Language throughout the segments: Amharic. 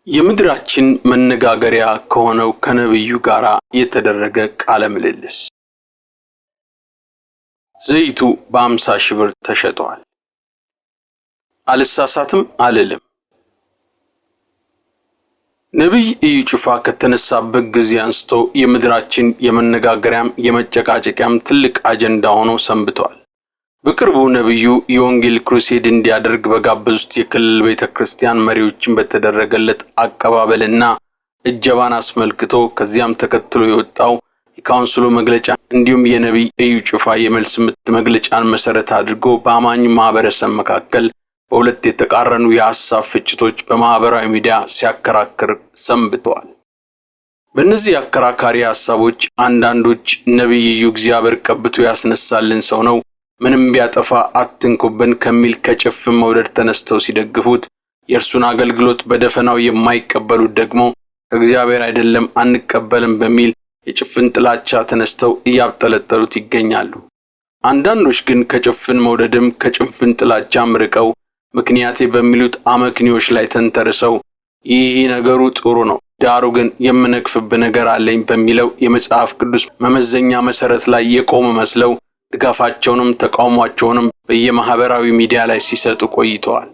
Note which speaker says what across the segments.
Speaker 1: የምድራችን መነጋገሪያ ከሆነው ከነቢዩ ጋር የተደረገ ቃለ ምልልስ። ዘይቱ በ50,000 ብር ተሸጧል። አልሳሳትም አልልም። ነቢይ ኢዩ ጩፋ ከተነሳበት ጊዜ አንስቶ የምድራችን የመነጋገሪያም የመጨቃጨቂያም ትልቅ አጀንዳ ሆኖ ሰንብቷል። በቅርቡ ነቢዩ የወንጌል crusade እንዲያደርግ በጋበዙት የክልል ቤተ ክርስቲያን መሪዎችን በተደረገለት አቀባበልና እጀባን አስመልክቶ ከዚያም ተከትሎ የወጣው የካውንስሉ መግለጫ እንዲሁም የነቢይ ኢዩ ጩፋ የመልስ ምት መግለጫን መሰረት አድርጎ በአማኙ ማህበረሰብ መካከል በሁለት የተቃረኑ የሐሳብ ፍጭቶች በማህበራዊ ሚዲያ ሲያከራክር ሰንብተዋል። በእነዚህ አከራካሪ ሐሳቦች አንዳንዶች ነቢይ ኢዩ እግዚአብሔር ቀብቶ ያስነሳልን ሰው ነው፣ ምንም ቢያጠፋ አትንኩብን ከሚል ከጭፍን መውደድ ተነስተው ሲደግፉት፣ የእርሱን አገልግሎት በደፈናው የማይቀበሉት ደግሞ ከእግዚአብሔር አይደለም አንቀበልም በሚል የጭፍን ጥላቻ ተነስተው እያብጠለጠሉት ይገኛሉ። አንዳንዶች ግን ከጭፍን መውደድም ከጭፍን ጥላቻም ርቀው ምክንያቴ በሚሉት አመክንዮች ላይ ተንተርሰው ይህ ነገሩ ጥሩ ነው፣ ዳሩ ግን የምነቅፍብ ነገር አለኝ በሚለው የመጽሐፍ ቅዱስ መመዘኛ መሰረት ላይ የቆመ መስለው ድጋፋቸውንም ተቃውሟቸውንም በየማህበራዊ ሚዲያ ላይ ሲሰጡ ቆይተዋል።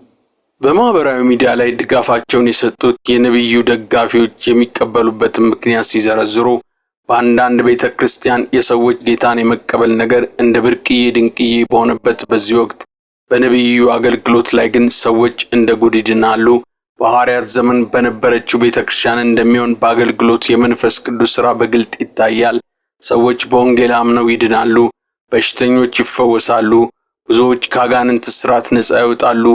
Speaker 1: በማህበራዊ ሚዲያ ላይ ድጋፋቸውን የሰጡት የነቢዩ ደጋፊዎች የሚቀበሉበትን ምክንያት ሲዘረዝሩ በአንዳንድ ቤተ ክርስቲያን የሰዎች ጌታን የመቀበል ነገር እንደ ብርቅዬ ድንቅዬ በሆነበት በዚህ ወቅት በነቢዩ አገልግሎት ላይ ግን ሰዎች እንደ ጉድ ይድናሉ። በሐዋርያት ዘመን በነበረችው ቤተ ክርስቲያን እንደሚሆን በአገልግሎቱ የመንፈስ ቅዱስ ሥራ በግልጥ ይታያል። ሰዎች በወንጌል አምነው ይድናሉ። በሽተኞች ይፈወሳሉ። ብዙዎች ከአጋንንት እስራት ነፃ ይወጣሉ።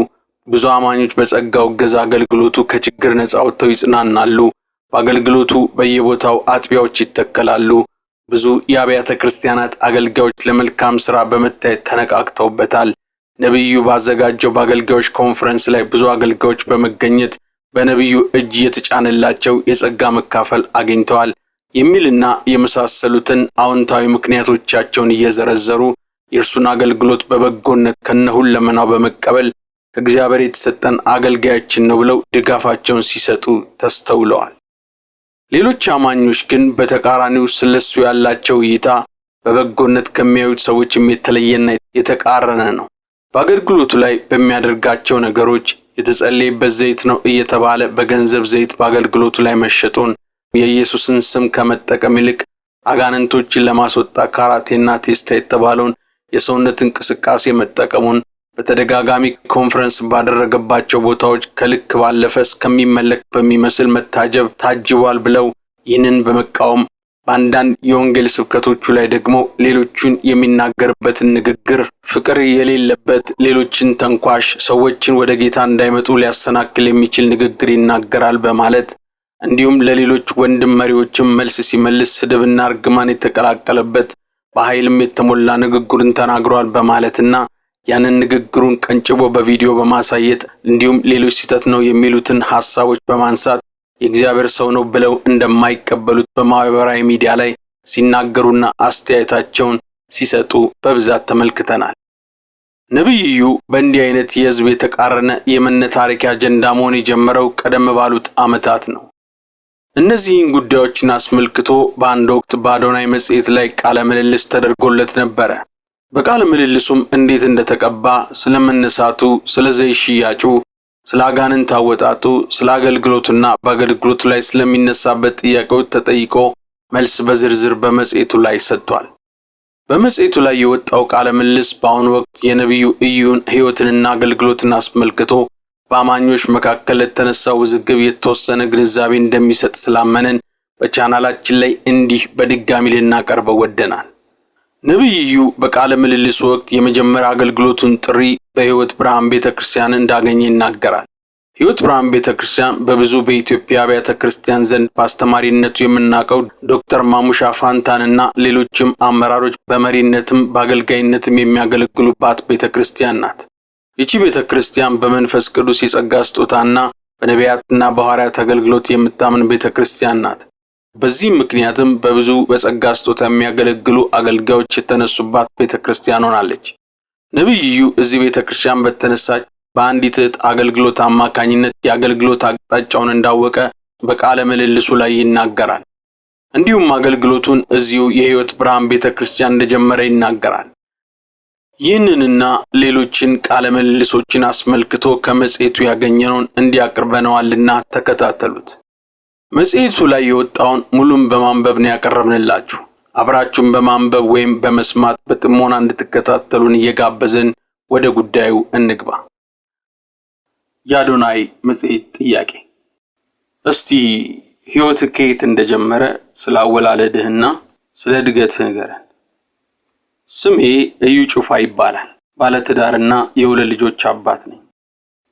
Speaker 1: ብዙ አማኞች በጸጋው እገዛ አገልግሎቱ ከችግር ነፃ ወጥተው ይጽናናሉ። በአገልግሎቱ በየቦታው አጥቢያዎች ይተከላሉ። ብዙ የአብያተ ክርስቲያናት አገልጋዮች ለመልካም ሥራ በመታየት ተነቃቅተውበታል። ነቢዩ ባዘጋጀው በአገልጋዮች ኮንፈረንስ ላይ ብዙ አገልጋዮች በመገኘት በነቢዩ እጅ የተጫነላቸው የጸጋ መካፈል አግኝተዋል የሚልና የመሳሰሉትን አዎንታዊ ምክንያቶቻቸውን እየዘረዘሩ የእርሱን አገልግሎት በበጎነት ከነሁለመናው በመቀበል ከእግዚአብሔር የተሰጠን አገልጋያችን ነው ብለው ድጋፋቸውን ሲሰጡ ተስተውለዋል። ሌሎች አማኞች ግን በተቃራኒው ስለሱ ያላቸው እይታ በበጎነት ከሚያዩት ሰዎችም የተለየና የተቃረነ ነው። በአገልግሎቱ ላይ በሚያደርጋቸው ነገሮች የተጸለየበት ዘይት ነው እየተባለ በገንዘብ ዘይት በአገልግሎቱ ላይ መሸጡን፣ የኢየሱስን ስም ከመጠቀም ይልቅ አጋንንቶችን ለማስወጣት ካራቴና ቴስታ የተባለውን የሰውነት እንቅስቃሴ መጠቀሙን፣ በተደጋጋሚ ኮንፈረንስ ባደረገባቸው ቦታዎች ከልክ ባለፈ እስከሚመለክ በሚመስል መታጀብ ታጅቧል ብለው ይህንን በመቃወም በአንዳንድ የወንጌል ስብከቶቹ ላይ ደግሞ ሌሎቹን የሚናገርበትን ንግግር ፍቅር የሌለበት፣ ሌሎችን ተንኳሽ፣ ሰዎችን ወደ ጌታ እንዳይመጡ ሊያሰናክል የሚችል ንግግር ይናገራል በማለት እንዲሁም ለሌሎች ወንድም መሪዎችም መልስ ሲመልስ ስድብና እርግማን የተቀላቀለበት በኃይልም የተሞላ ንግግሩን ተናግሯል በማለትና ያንን ንግግሩን ቀንጭቦ በቪዲዮ በማሳየት እንዲሁም ሌሎች ስህተት ነው የሚሉትን ሐሳቦች በማንሳት የእግዚአብሔር ሰው ነው ብለው እንደማይቀበሉት በማህበራዊ ሚዲያ ላይ ሲናገሩና አስተያየታቸውን ሲሰጡ በብዛት ተመልክተናል። ነቢይ ኢዩ በእንዲህ አይነት የሕዝብ የተቃረነ የመነታረኪያ አጀንዳ መሆን የጀመረው ቀደም ባሉት ዓመታት ነው። እነዚህን ጉዳዮችን አስመልክቶ በአንድ ወቅት በአዶናይ መጽሔት ላይ ቃለ ምልልስ ተደርጎለት ነበረ። በቃለ ምልልሱም እንዴት እንደተቀባ፣ ስለመነሳቱ፣ ስለ ዘይት ሽያጩ፣ ስለ አጋንንት አወጣጡ፣ ስለ አገልግሎቱና በአገልግሎቱ ላይ ስለሚነሳበት ጥያቄዎች ተጠይቆ መልስ በዝርዝር በመጽሔቱ ላይ ሰጥቷል። በመጽሔቱ ላይ የወጣው ቃለ ምልልስ በአሁኑ ወቅት የነቢዩ ኢዩን ሕይወትንና አገልግሎትን አስመልክቶ በአማኞች መካከል ለተነሳው ውዝግብ የተወሰነ ግንዛቤ እንደሚሰጥ ስላመንን በቻናላችን ላይ እንዲህ በድጋሚ ልናቀርበው ወደናል። ነቢይ ኢዩ በቃለ ምልልሱ ወቅት የመጀመሪያ አገልግሎቱን ጥሪ በሕይወት ብርሃን ቤተ ክርስቲያን እንዳገኘ ይናገራል። ሕይወት ብርሃን ቤተ ክርስቲያን በብዙ በኢትዮጵያ አብያተ ክርስቲያን ዘንድ በአስተማሪነቱ የምናውቀው ዶክተር ማሙሻ ፋንታንና ሌሎችም አመራሮች በመሪነትም በአገልጋይነትም የሚያገለግሉባት ቤተ ክርስቲያን ናት። ይቺ ቤተ ክርስቲያን በመንፈስ ቅዱስ የጸጋ ስጦታና በነቢያትና በሐዋርያት አገልግሎት የምታምን ቤተ ክርስቲያን ናት። በዚህም ምክንያትም በብዙ በጸጋ ስጦታ የሚያገለግሉ አገልጋዮች የተነሱባት ቤተ ክርስቲያን ሆናለች። ነቢይ ኢዩ እዚህ ቤተ ክርስቲያን በተነሳች በአንዲት እህት አገልግሎት አማካኝነት የአገልግሎት አቅጣጫውን እንዳወቀ በቃለ ምልልሱ ላይ ይናገራል። እንዲሁም አገልግሎቱን እዚሁ የሕይወት ብርሃን ቤተ ክርስቲያን እንደጀመረ ይናገራል። ይህንንና ሌሎችን ቃለ ምልልሶችን አስመልክቶ ከመጽሔቱ ያገኘነውን እንዲያቀርበነዋልና ተከታተሉት። መጽሔቱ ላይ የወጣውን ሙሉን በማንበብ ነው ያቀረብንላችሁ። አብራችሁን በማንበብ ወይም በመስማት በጥሞና እንድትከታተሉን እየጋበዝን ወደ ጉዳዩ እንግባ። የአዶናይ መጽሔት ጥያቄ፣ እስቲ ሕይወት ከየት እንደጀመረ ስለ አወላለድህና ስለ እድገትህ ንገረን። ስሜ እዩ ጩፋ ይባላል። ባለትዳርና የሁለት ልጆች አባት ነኝ።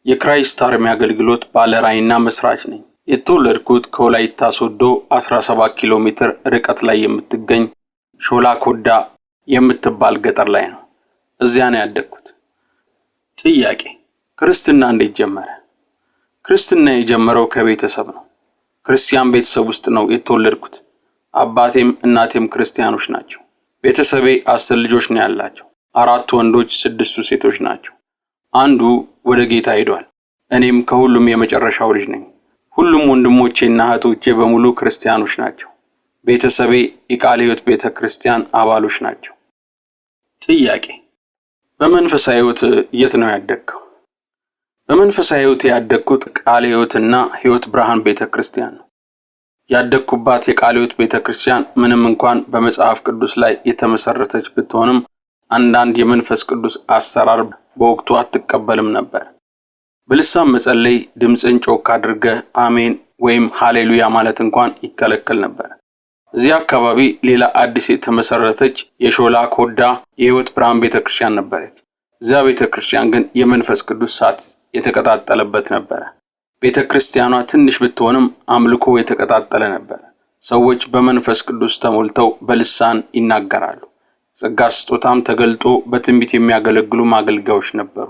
Speaker 1: የ Christ Army አገልግሎት ባለራዕይና መስራች ነኝ። የተወለድኩት ከወላይታ ሶዶ 17 ኪሎ ሜትር ርቀት ላይ የምትገኝ ሾላ ኮዳ የምትባል ገጠር ላይ ነው። እዚያ ነው ያደግኩት። ጥያቄ፣ ክርስትና እንዴት ጀመረ? ክርስትና የጀመረው ከቤተሰብ ነው። ክርስቲያን ቤተሰብ ውስጥ ነው የተወለድኩት። አባቴም እናቴም ክርስቲያኖች ናቸው። ቤተሰቤ 10 ልጆች ነው ያላቸው። 4 ወንዶች፣ 6 ሴቶች ናቸው። አንዱ ወደ ጌታ ሄዷል። እኔም ከሁሉም የመጨረሻው ልጅ ነኝ። ሁሉም ወንድሞቼና እህቶቼ በሙሉ ክርስቲያኖች ናቸው። ቤተሰቤ የቃለ ሕይወት ቤተ ክርስቲያን አባሎች ናቸው። ጥያቄ፣ በመንፈሳዊ ሕይወት የት ነው ያደግከው? በመንፈሳዊ ሕይወት ያደግኩት ቃለ ሕይወትና ሕይወት ብርሃን ቤተ ክርስቲያን ነው። ያደግኩባት የቃለ ሕይወት ቤተ ክርስቲያን ምንም እንኳን በመጽሐፍ ቅዱስ ላይ የተመሰረተች ብትሆንም አንዳንድ የመንፈስ ቅዱስ አሰራር በወቅቱ አትቀበልም ነበር። በልሳን መጸለይ፣ ድምፅን ጮክ አድርገህ አሜን ወይም ሃሌሉያ ማለት እንኳን ይከለከል ነበር። እዚያ አካባቢ ሌላ አዲስ የተመሰረተች የሾላ ኮዳ የሕይወት ብርሃን ቤተ ክርስቲያን ነበረች። እዚያ ቤተ ክርስቲያን ግን የመንፈስ ቅዱስ እሳት የተቀጣጠለበት ነበረ። ቤተ ክርስቲያኗ ትንሽ ብትሆንም አምልኮ የተቀጣጠለ ነበር። ሰዎች በመንፈስ ቅዱስ ተሞልተው በልሳን ይናገራሉ። ጸጋ ስጦታም ተገልጦ በትንቢት የሚያገለግሉ አገልጋዮች ነበሩ።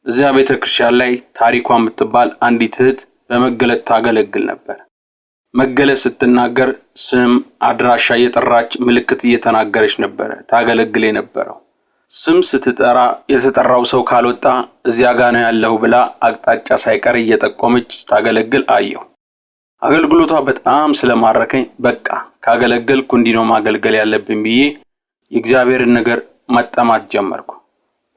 Speaker 1: እዚያ ቤተ ክርስቲያን ላይ ታሪኳ የምትባል አንዲት እህት በመገለጥ ታገለግል ነበር። መገለጥ ስትናገር ስም፣ አድራሻ እየጠራች ምልክት እየተናገረች ነበረ ታገለግል የነበረው። ስም ስትጠራ የተጠራው ሰው ካልወጣ እዚያ ጋ ነው ያለው ብላ አቅጣጫ ሳይቀር እየጠቆመች ስታገለግል አየሁ። አገልግሎቷ በጣም ስለማረከኝ በቃ ካገለገልኩ እንዲህ ነው ማገልገል ያለብኝ ብዬ የእግዚአብሔርን ነገር መጠማት ጀመርኩ።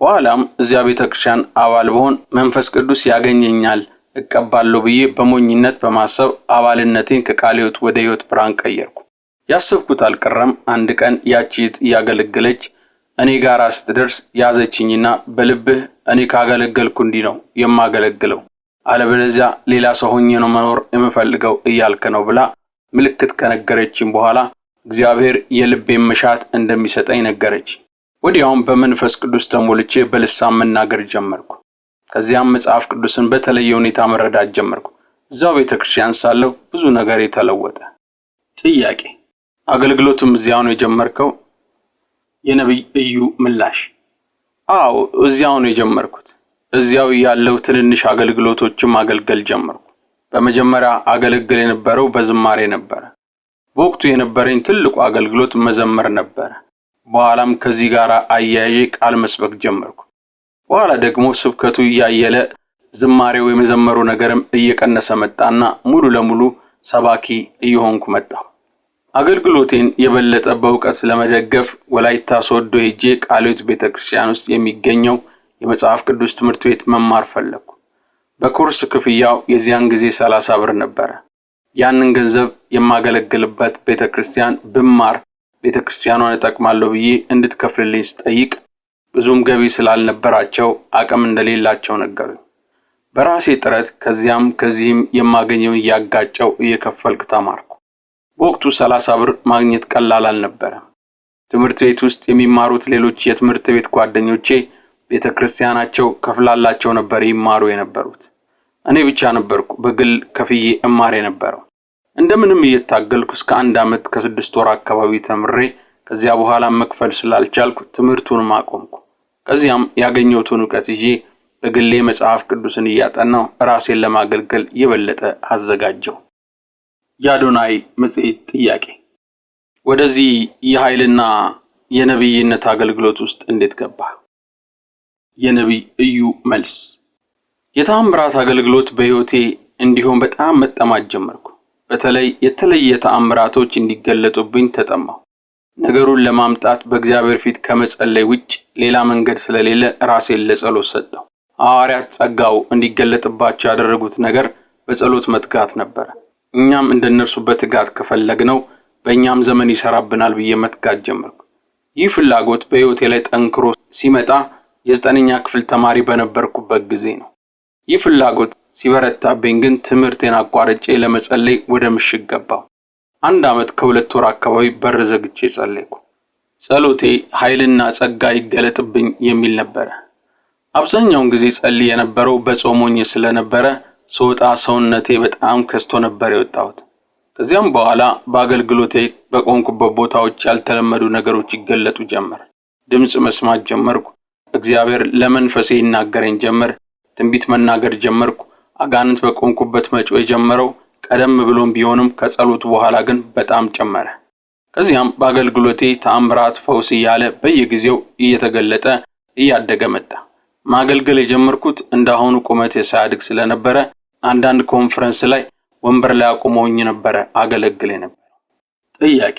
Speaker 1: በኋላም እዚያ ቤተ ክርስቲያን አባል ብሆን መንፈስ ቅዱስ ያገኘኛል እቀባለሁ ብዬ በሞኝነት በማሰብ አባልነቴን ከቃለ ሕይወት ወደ ሕይወት ብርሃን ቀየርኩ። ያሰብኩት አልቀረም። አንድ ቀን ያቺ እህት እያገለገለች እኔ ጋር ስትደርስ ያዘችኝና በልብህ እኔ ካገለገልኩ እንዲህ ነው የማገለግለው፣ አለበለዚያ ሌላ ሰው ሆኜ ነው መኖር የምፈልገው እያልክ ነው ብላ ምልክት ከነገረችኝ በኋላ እግዚአብሔር የልቤን መሻት እንደሚሰጠኝ ነገረች። ወዲያውም በመንፈስ ቅዱስ ተሞልቼ በልሳን መናገር ጀመርኩ። ከዚያም መጽሐፍ ቅዱስን በተለየ ሁኔታ መረዳት ጀመርኩ። እዛው ቤተ ክርስቲያን ሳለሁ ብዙ ነገር የተለወጠ። ጥያቄ፣ አገልግሎትም እዚያው ነው የጀመርከው? የነቢይ እዩ ምላሽ፣ አዎ እዚያው ነው የጀመርኩት። እዚያው ያለው ትንንሽ አገልግሎቶችም ማገልገል ጀመርኩ። በመጀመሪያ አገለግል የነበረው በዝማሬ ነበረ። በወቅቱ የነበረኝ ትልቁ አገልግሎት መዘመር ነበረ። በኋላም ከዚህ ጋር አያይዤ ቃል መስበክ ጀመርኩ። በኋላ ደግሞ ስብከቱ እያየለ ዝማሬው የመዘመሩ ነገርም እየቀነሰ መጣና ሙሉ ለሙሉ ሰባኪ እየሆንኩ መጣሁ። አገልግሎቴን የበለጠ በእውቀት ለመደገፍ ወላይታ ሶዶ ሄጄ ቃለ ሕይወት ቤተ ክርስቲያን ውስጥ የሚገኘው የመጽሐፍ ቅዱስ ትምህርት ቤት መማር ፈለግኩ። በኮርስ ክፍያው የዚያን ጊዜ 30 ብር ነበረ። ያንን ገንዘብ የማገለግልበት ቤተ ክርስቲያን ብማር ቤተ ክርስቲያኗን እጠቅማለሁ ብዬ እንድትከፍልልኝ ስጠይቅ ብዙም ገቢ ስላልነበራቸው አቅም እንደሌላቸው ነገሩኝ። በራሴ ጥረት ከዚያም ከዚህም የማገኘውን እያጋጨው እየከፈልኩ ተማርኩ። በወቅቱ 30 ብር ማግኘት ቀላል አልነበረም። ትምህርት ቤት ውስጥ የሚማሩት ሌሎች የትምህርት ቤት ጓደኞቼ ቤተ ክርስቲያናቸው ከፍላላቸው ነበር ይማሩ የነበሩት። እኔ ብቻ ነበርኩ በግል ከፍዬ እማር የነበረው። እንደምንም እየታገልኩ እስከ 1 ዓመት ከ6 ወር አካባቢ ተምሬ ከዚያ በኋላ መክፈል ስላልቻልኩ ትምህርቱንም አቆምኩ። ከዚያም ያገኘሁትን እውቀት ይዤ በግሌ መጽሐፍ ቅዱስን እያጠናሁ ራሴን ለማገልገል የበለጠ አዘጋጀሁ። የአዶናይ መጽሔት ጥያቄ፣ ወደዚህ የኃይልና የነቢይነት አገልግሎት ውስጥ እንዴት ገባ? የነቢይ እዩ መልስ፣ የተአምራት አገልግሎት በሕይወቴ እንዲሆን በጣም መጠማት ጀመርኩ። በተለይ የተለየ ተአምራቶች እንዲገለጡብኝ ተጠማሁ። ነገሩን ለማምጣት በእግዚአብሔር ፊት ከመጸለይ ውጭ ሌላ መንገድ ስለሌለ ራሴን ለጸሎት ሰጠሁ። ሐዋርያት ጸጋው እንዲገለጥባቸው ያደረጉት ነገር በጸሎት መትጋት ነበረ። እኛም እንደነርሱ በትጋት ከፈለግነው በእኛም ዘመን ይሰራብናል ብዬ መትጋት ጀመርኩ። ይህ ፍላጎት በሕይወቴ ላይ ጠንክሮ ሲመጣ የ9ኛ ክፍል ተማሪ በነበርኩበት ጊዜ ነው። ይህ ፍላጎት ሲበረታብኝ ግን ትምህርቴን አቋርጬ ለመጸለይ ወደ ምሽግ ገባሁ። 1 ዓመት ከ2 ወር አካባቢ በር ዘግቼ ጸለይኩ። ጸሎቴ ኃይልና ጸጋ ይገለጥብኝ የሚል ነበረ። አብዛኛውን ጊዜ ጸልይ የነበረው በጾም ሆኜ ስለነበረ ስወጣ ሰውነቴ በጣም ከስቶ ነበር የወጣሁት። ከዚያም በኋላ በአገልግሎቴ በቆምኩበት ቦታዎች ያልተለመዱ ነገሮች ይገለጡ ጀመር። ድምፅ መስማት ጀመርኩ። እግዚአብሔር ለመንፈሴ ይናገረኝ ጀመር። ትንቢት መናገር ጀመርኩ። አጋንንት በቆምኩበት መጮህ የጀመረው ቀደም ብሎም ቢሆንም ከጸሎቱ በኋላ ግን በጣም ጨመረ። ከዚያም በአገልግሎቴ ተአምራት፣ ፈውስ እያለ በየጊዜው እየተገለጠ እያደገ መጣ። ማገልገል የጀመርኩት እንዳሁኑ ቁመቴ ሳያድግ ስለነበረ አንዳንድ ኮንፈረንስ ላይ ወንበር ላይ አቁመውኝ ነበረ አገለግል የነበረው። ጥያቄ፣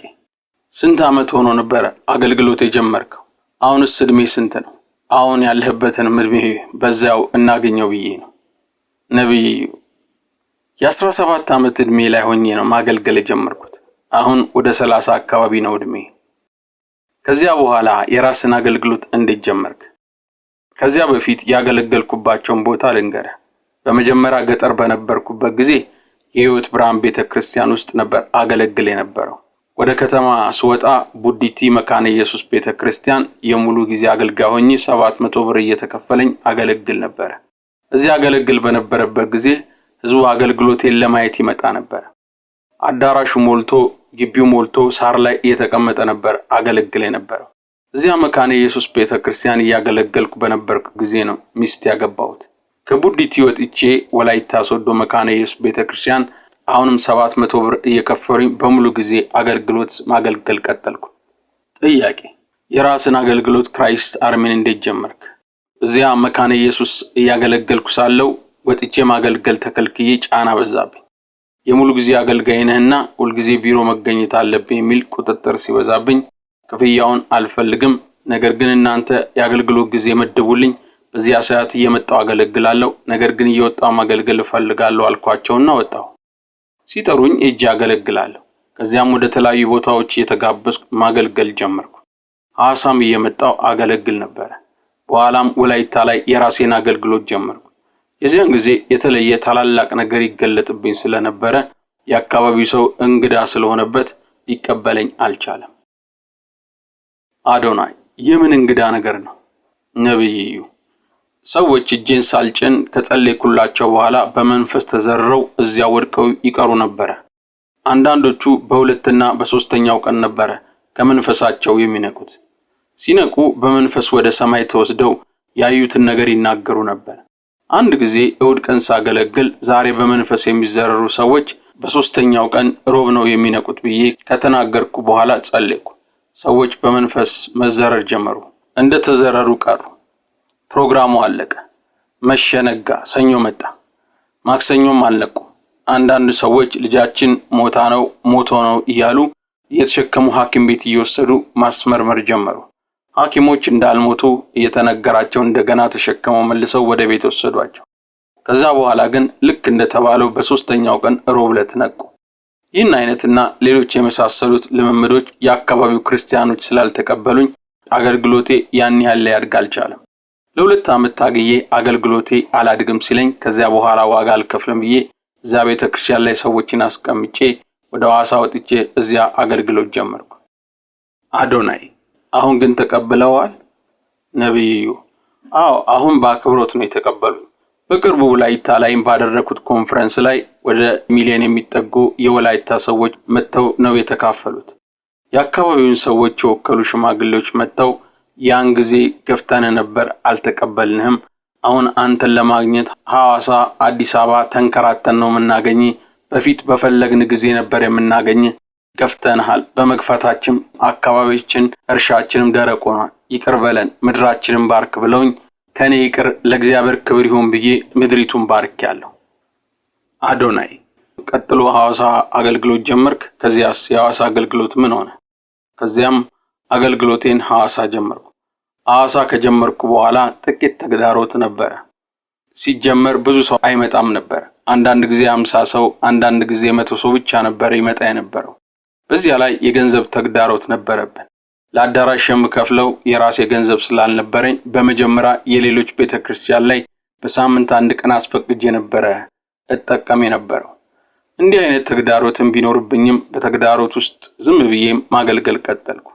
Speaker 1: ስንት ዓመት ሆኖ ነበረ አገልግሎት የጀመርከው? አሁንስ እድሜ ስንት ነው? አሁን ያለህበትንም እድሜ በዚያው እናገኘው ብዬ ነው። ነብዩ፣ የ17 ዓመት እድሜ ላይ ሆኜ ነው ማገልገል የጀመርኩት። አሁን ወደ 30 አካባቢ ነው እድሜ። ከዚያ በኋላ የራስን አገልግሎት እንዴት ጀመርክ? ከዚያ በፊት ያገለገልኩባቸውን ቦታ ልንገርህ። በመጀመሪያ ገጠር በነበርኩበት ጊዜ የሕይወት ብርሃን ቤተክርስቲያን ውስጥ ነበር አገለግል የነበረው። ወደ ከተማ ስወጣ ቡዲቲ መካነ ኢየሱስ ቤተክርስቲያን የሙሉ ጊዜ አገልጋይ ሆኜ 700 ብር እየተከፈለኝ አገለግል ነበረ። እዚያ አገለግል በነበረበት ጊዜ ህዝቡ አገልግሎቴን ለማየት ይመጣ ነበር። አዳራሹ ሞልቶ ግቢው ሞልቶ ሳር ላይ እየተቀመጠ ነበር አገለግል የነበረው። እዚያ መካነ ኢየሱስ ቤተክርስቲያን እያገለገልኩ በነበርኩ ጊዜ ነው ሚስት ያገባሁት። ከቡዲቲ ወጥቼ ወላይታ ሶዶ መካነ ኢየሱስ ቤተክርስቲያን አሁንም 700 ብር እየከፈሉኝ በሙሉ ጊዜ አገልግሎት ማገልገል ቀጠልኩ። ጥያቄ፣ የራስን አገልግሎት Christ Army ን እንዴት ጀመርክ? እዚያ መካነ ኢየሱስ እያገለገልኩ ሳለው ወጥቼ ማገልገል ተከልክዬ ጫና በዛብኝ። የሙሉ ጊዜ አገልጋይ ነህና ሁልጊዜ ቢሮ መገኘት አለብኝ የሚል ቁጥጥር ሲበዛብኝ ክፍያውን አልፈልግም፣ ነገር ግን እናንተ የአገልግሎት ጊዜ መድቡልኝ፣ በዚያ ሰዓት እየመጣሁ አገለግላለሁ፣ ነገር ግን እየወጣሁ ማገልገል እፈልጋለሁ አልኳቸውና ወጣሁ። ሲጠሩኝ እጅ አገለግላለሁ። ከዚያም ወደ ተለያዩ ቦታዎች እየተጋበዝኩ ማገልገል ጀመርኩ። ሐዋሳም እየመጣሁ አገለግል ነበረ። በኋላም ወላይታ ላይ የራሴን አገልግሎት ጀመርኩ። የዚያን ጊዜ የተለየ ታላላቅ ነገር ይገለጥብኝ ስለነበረ የአካባቢው ሰው እንግዳ ስለሆነበት ሊቀበለኝ አልቻለም። አዶናይ፣ የምን እንግዳ ነገር ነው? ነብዩ፣ ሰዎች እጄን ሳልጭን ከጸለይኩላቸው በኋላ በመንፈስ ተዘርረው እዚያ ወድቀው ይቀሩ ነበረ። አንዳንዶቹ በ2ና በ3ኛው ቀን ነበረ ከመንፈሳቸው የሚነቁት። ሲነቁ በመንፈስ ወደ ሰማይ ተወስደው ያዩትን ነገር ይናገሩ ነበር። አንድ ጊዜ እሁድ ቀን ሳገለግል ዛሬ በመንፈስ የሚዘረሩ ሰዎች በ3ኛው ቀን ሮብ ነው የሚነቁት ብዬ ከተናገርኩ በኋላ ጸለይኩ። ሰዎች በመንፈስ መዘረር ጀመሩ። እንደ ተዘረሩ ቀሩ። ፕሮግራሙ አለቀ። መሸነጋ ሰኞ መጣ። ማክሰኞም አልነቁ። አንዳንድ ሰዎች ልጃችን ሞታ ነው ሞቶ ነው እያሉ እየተሸከሙ ሐኪም ቤት እየወሰዱ ማስመርመር ጀመሩ። ሐኪሞች እንዳልሞቱ እየተነገራቸው እንደገና ተሸክመው መልሰው ወደ ቤት ወሰዷቸው። ከዛ በኋላ ግን ልክ እንደተባለው በ3ኛው ቀን ሮብ ዕለት ነቁ። ይህን አይነትና ሌሎች የመሳሰሉት ልምምዶች የአካባቢው ክርስቲያኖች ስላልተቀበሉኝ አገልግሎቴ ያን ያህል ሊያድግ አልቻለም። ለ2 ዓመት ታግዬ አገልግሎቴ አላድግም ሲለኝ ከዚያ በኋላ ዋጋ አልከፍልም ብዬ እዚያ ቤተክርስቲያን ላይ ሰዎችን አስቀምጬ ወደ ሐዋሳ ወጥቼ እዚያ አገልግሎት ጀመርኩ። አዶናይ፣ አሁን ግን ተቀብለዋል? ነብዩ፣ አዎ አሁን በአክብሮት ነው የተቀበሉኝ። በቅርቡ ወላይታ ላይም ባደረኩት ኮንፈረንስ ላይ ወደ ሚሊዮን የሚጠጉ የወላይታ ሰዎች መጥተው ነው የተካፈሉት። የአካባቢውን ሰዎች የወከሉ ሽማግሌዎች መጥተው ያን ጊዜ ገፍተን ነበር፣ አልተቀበልንህም። አሁን አንተን ለማግኘት ሐዋሳ፣ አዲስ አበባ ተንከራተን ነው የምናገኝ። በፊት በፈለግን ጊዜ ነበር የምናገኝ። ገፍተንሃል። በመግፋታችን አካባቢያችን እርሻችንም ደረቅ ሆኗል። ይቅር በለን፣ ምድራችንን ባርክ ብለውኝ ከእኔ ይቅር ለእግዚአብሔር ክብር ይሁን ብዬ ምድሪቱን ባርኬያለሁ። አዶናይ ቀጥሎ ሐዋሳ አገልግሎት ጀመርክ። ከዚያስ የሐዋሳ አገልግሎት ምን ሆነ? ከዚያም አገልግሎቴን ሐዋሳ ጀመርኩ። ሐዋሳ ከጀመርኩ በኋላ ጥቂት ተግዳሮት ነበረ። ሲጀመር ብዙ ሰው አይመጣም ነበር። አንዳንድ ጊዜ 50 ሰው፣ አንዳንድ ጊዜ 100 ሰው ብቻ ነበር ይመጣ የነበረው። በዚያ ላይ የገንዘብ ተግዳሮት ነበረብን። ለአዳራሽ የምከፍለው የራሴ ገንዘብ ስላልነበረኝ በመጀመሪያ የሌሎች ቤተ ክርስቲያን ላይ በሳምንት አንድ ቀን አስፈቅጄ ነበረ እጠቀም የነበረው። እንዲህ አይነት ተግዳሮትን ቢኖርብኝም በተግዳሮት ውስጥ ዝም ብዬ ማገልገል ቀጠልኩ።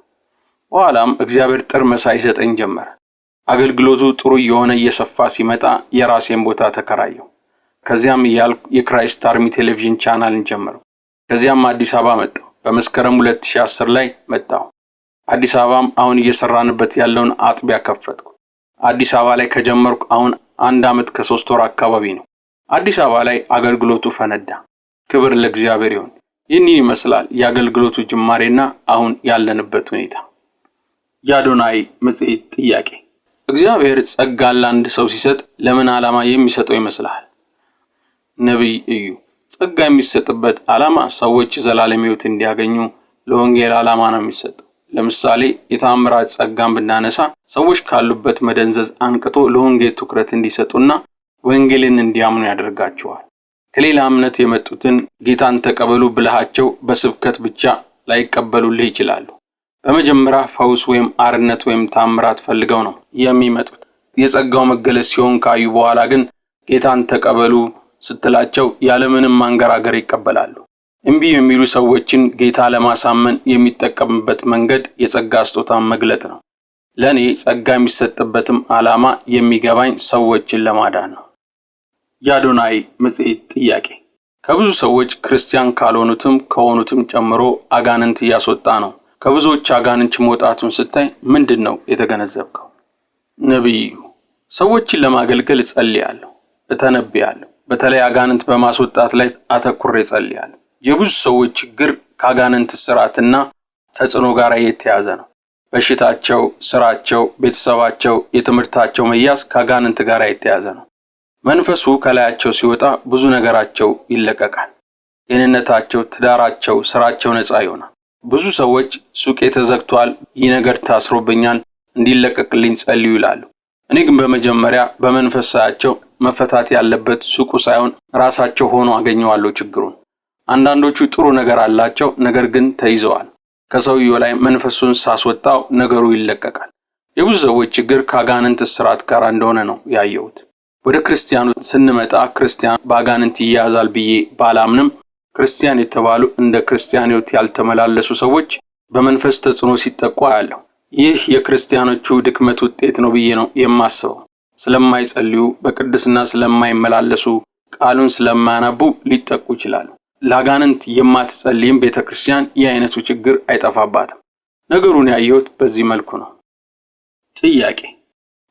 Speaker 1: በኋላም እግዚአብሔር ጥርመሳ ይሰጠኝ ጀመረ። አገልግሎቱ ጥሩ እየሆነ እየሰፋ ሲመጣ የራሴን ቦታ ተከራየሁ። ከዚያም እያልኩ የ Christ Army ቴሌቪዥን ቻናልን ጀመርኩ። ከዚያም አዲስ አበባ መጣሁ። በመስከረም 2010 ላይ መጣሁ። አዲስ አበባም አሁን እየሰራንበት ያለውን አጥቢያ ከፈትኩ። አዲስ አበባ ላይ ከጀመርኩ አሁን 1 ዓመት ከ3 ወር አካባቢ ነው። አዲስ አበባ ላይ አገልግሎቱ ፈነዳ። ክብር ለእግዚአብሔር ይሁን። ይህንን ይመስላል የአገልግሎቱ ጅማሬና አሁን ያለንበት ሁኔታ። የአዶናይ መጽሔት ጥያቄ፣ እግዚአብሔር ጸጋን ለአንድ ሰው ሲሰጥ ለምን ዓላማ የሚሰጠው ይመስልሃል? ነቢይ እዩ፣ ጸጋ የሚሰጥበት ዓላማ ሰዎች የዘላለም ሕይወት እንዲያገኙ ለወንጌል ዓላማ ነው የሚሰጠው። ለምሳሌ የተአምራት ጸጋን ብናነሳ ሰዎች ካሉበት መደንዘዝ አንቅቶ ለወንጌል ትኩረት እንዲሰጡና ወንጌልን እንዲያምኑ ያደርጋቸዋል። ከሌላ እምነት የመጡትን ጌታን ተቀበሉ ብለሃቸው በስብከት ብቻ ላይቀበሉልህ ይችላሉ። በመጀመሪያ ፈውስ ወይም አርነት ወይም ታምራት ፈልገው ነው የሚመጡት። የጸጋው መገለጽ ሲሆን ካዩ በኋላ ግን ጌታን ተቀበሉ ስትላቸው ያለምንም ማንገራገር ይቀበላሉ። እምቢ የሚሉ ሰዎችን ጌታ ለማሳመን የሚጠቀምበት መንገድ የጸጋ ስጦታን መግለጥ ነው። ለእኔ ጸጋ የሚሰጥበትም ዓላማ የሚገባኝ ሰዎችን ለማዳን ነው። የአዶናይ መጽሔት ጥያቄ፣ ከብዙ ሰዎች ክርስቲያን ካልሆኑትም ከሆኑትም ጨምሮ አጋንንት እያስወጣ ነው። ከብዙዎች አጋንንት መውጣቱን ስታይ ምንድን ነው የተገነዘብከው? ነቢዩ፣ ሰዎችን ለማገልገል እጸልያለሁ፣ እተነብያለሁ። በተለይ አጋንንት በማስወጣት ላይ አተኩሬ እጸልያለሁ። የብዙ ሰዎች ችግር ከአጋንንት ስርዓትና ተጽዕኖ ጋር የተያዘ ነው። በሽታቸው፣ ስራቸው፣ ቤተሰባቸው፣ የትምህርታቸው መያዝ ከአጋንንት ጋር የተያዘ ነው። መንፈሱ ከላያቸው ሲወጣ ብዙ ነገራቸው ይለቀቃል። ጤንነታቸው፣ ትዳራቸው፣ ስራቸው ነፃ ይሆናል። ብዙ ሰዎች ሱቄ ተዘግቷል፣ ይህ ነገር ታስሮብኛል፣ እንዲለቀቅልኝ ጸልዩ ይላሉ። እኔ ግን በመጀመሪያ በመንፈስ ሳያቸው መፈታት ያለበት ሱቁ ሳይሆን ራሳቸው ሆኖ አገኘዋለሁ ችግሩን። አንዳንዶቹ ጥሩ ነገር አላቸው፣ ነገር ግን ተይዘዋል። ከሰውየው ላይ መንፈሱን ሳስወጣው ነገሩ ይለቀቃል። የብዙ ሰዎች ችግር ከአጋንንት እስራት ጋር እንደሆነ ነው ያየሁት። ወደ ክርስቲያኑ ስንመጣ ክርስቲያን በአጋንንት ይያዛል ብዬ ባላምንም ክርስቲያን የተባሉ እንደ ክርስቲያን ሕይወት ያልተመላለሱ ሰዎች በመንፈስ ተጽዕኖ ሲጠቁ አያለሁ። ይህ የክርስቲያኖቹ ድክመት ውጤት ነው ብዬ ነው የማስበው። ስለማይጸልዩ፣ በቅድስና ስለማይመላለሱ፣ ቃሉን ስለማያነቡ ሊጠቁ ይችላሉ። ለአጋንንት የማትጸልይም ቤተ ክርስቲያን ይህ አይነቱ ችግር አይጠፋባትም። ነገሩን ያየሁት በዚህ መልኩ ነው። ጥያቄ፣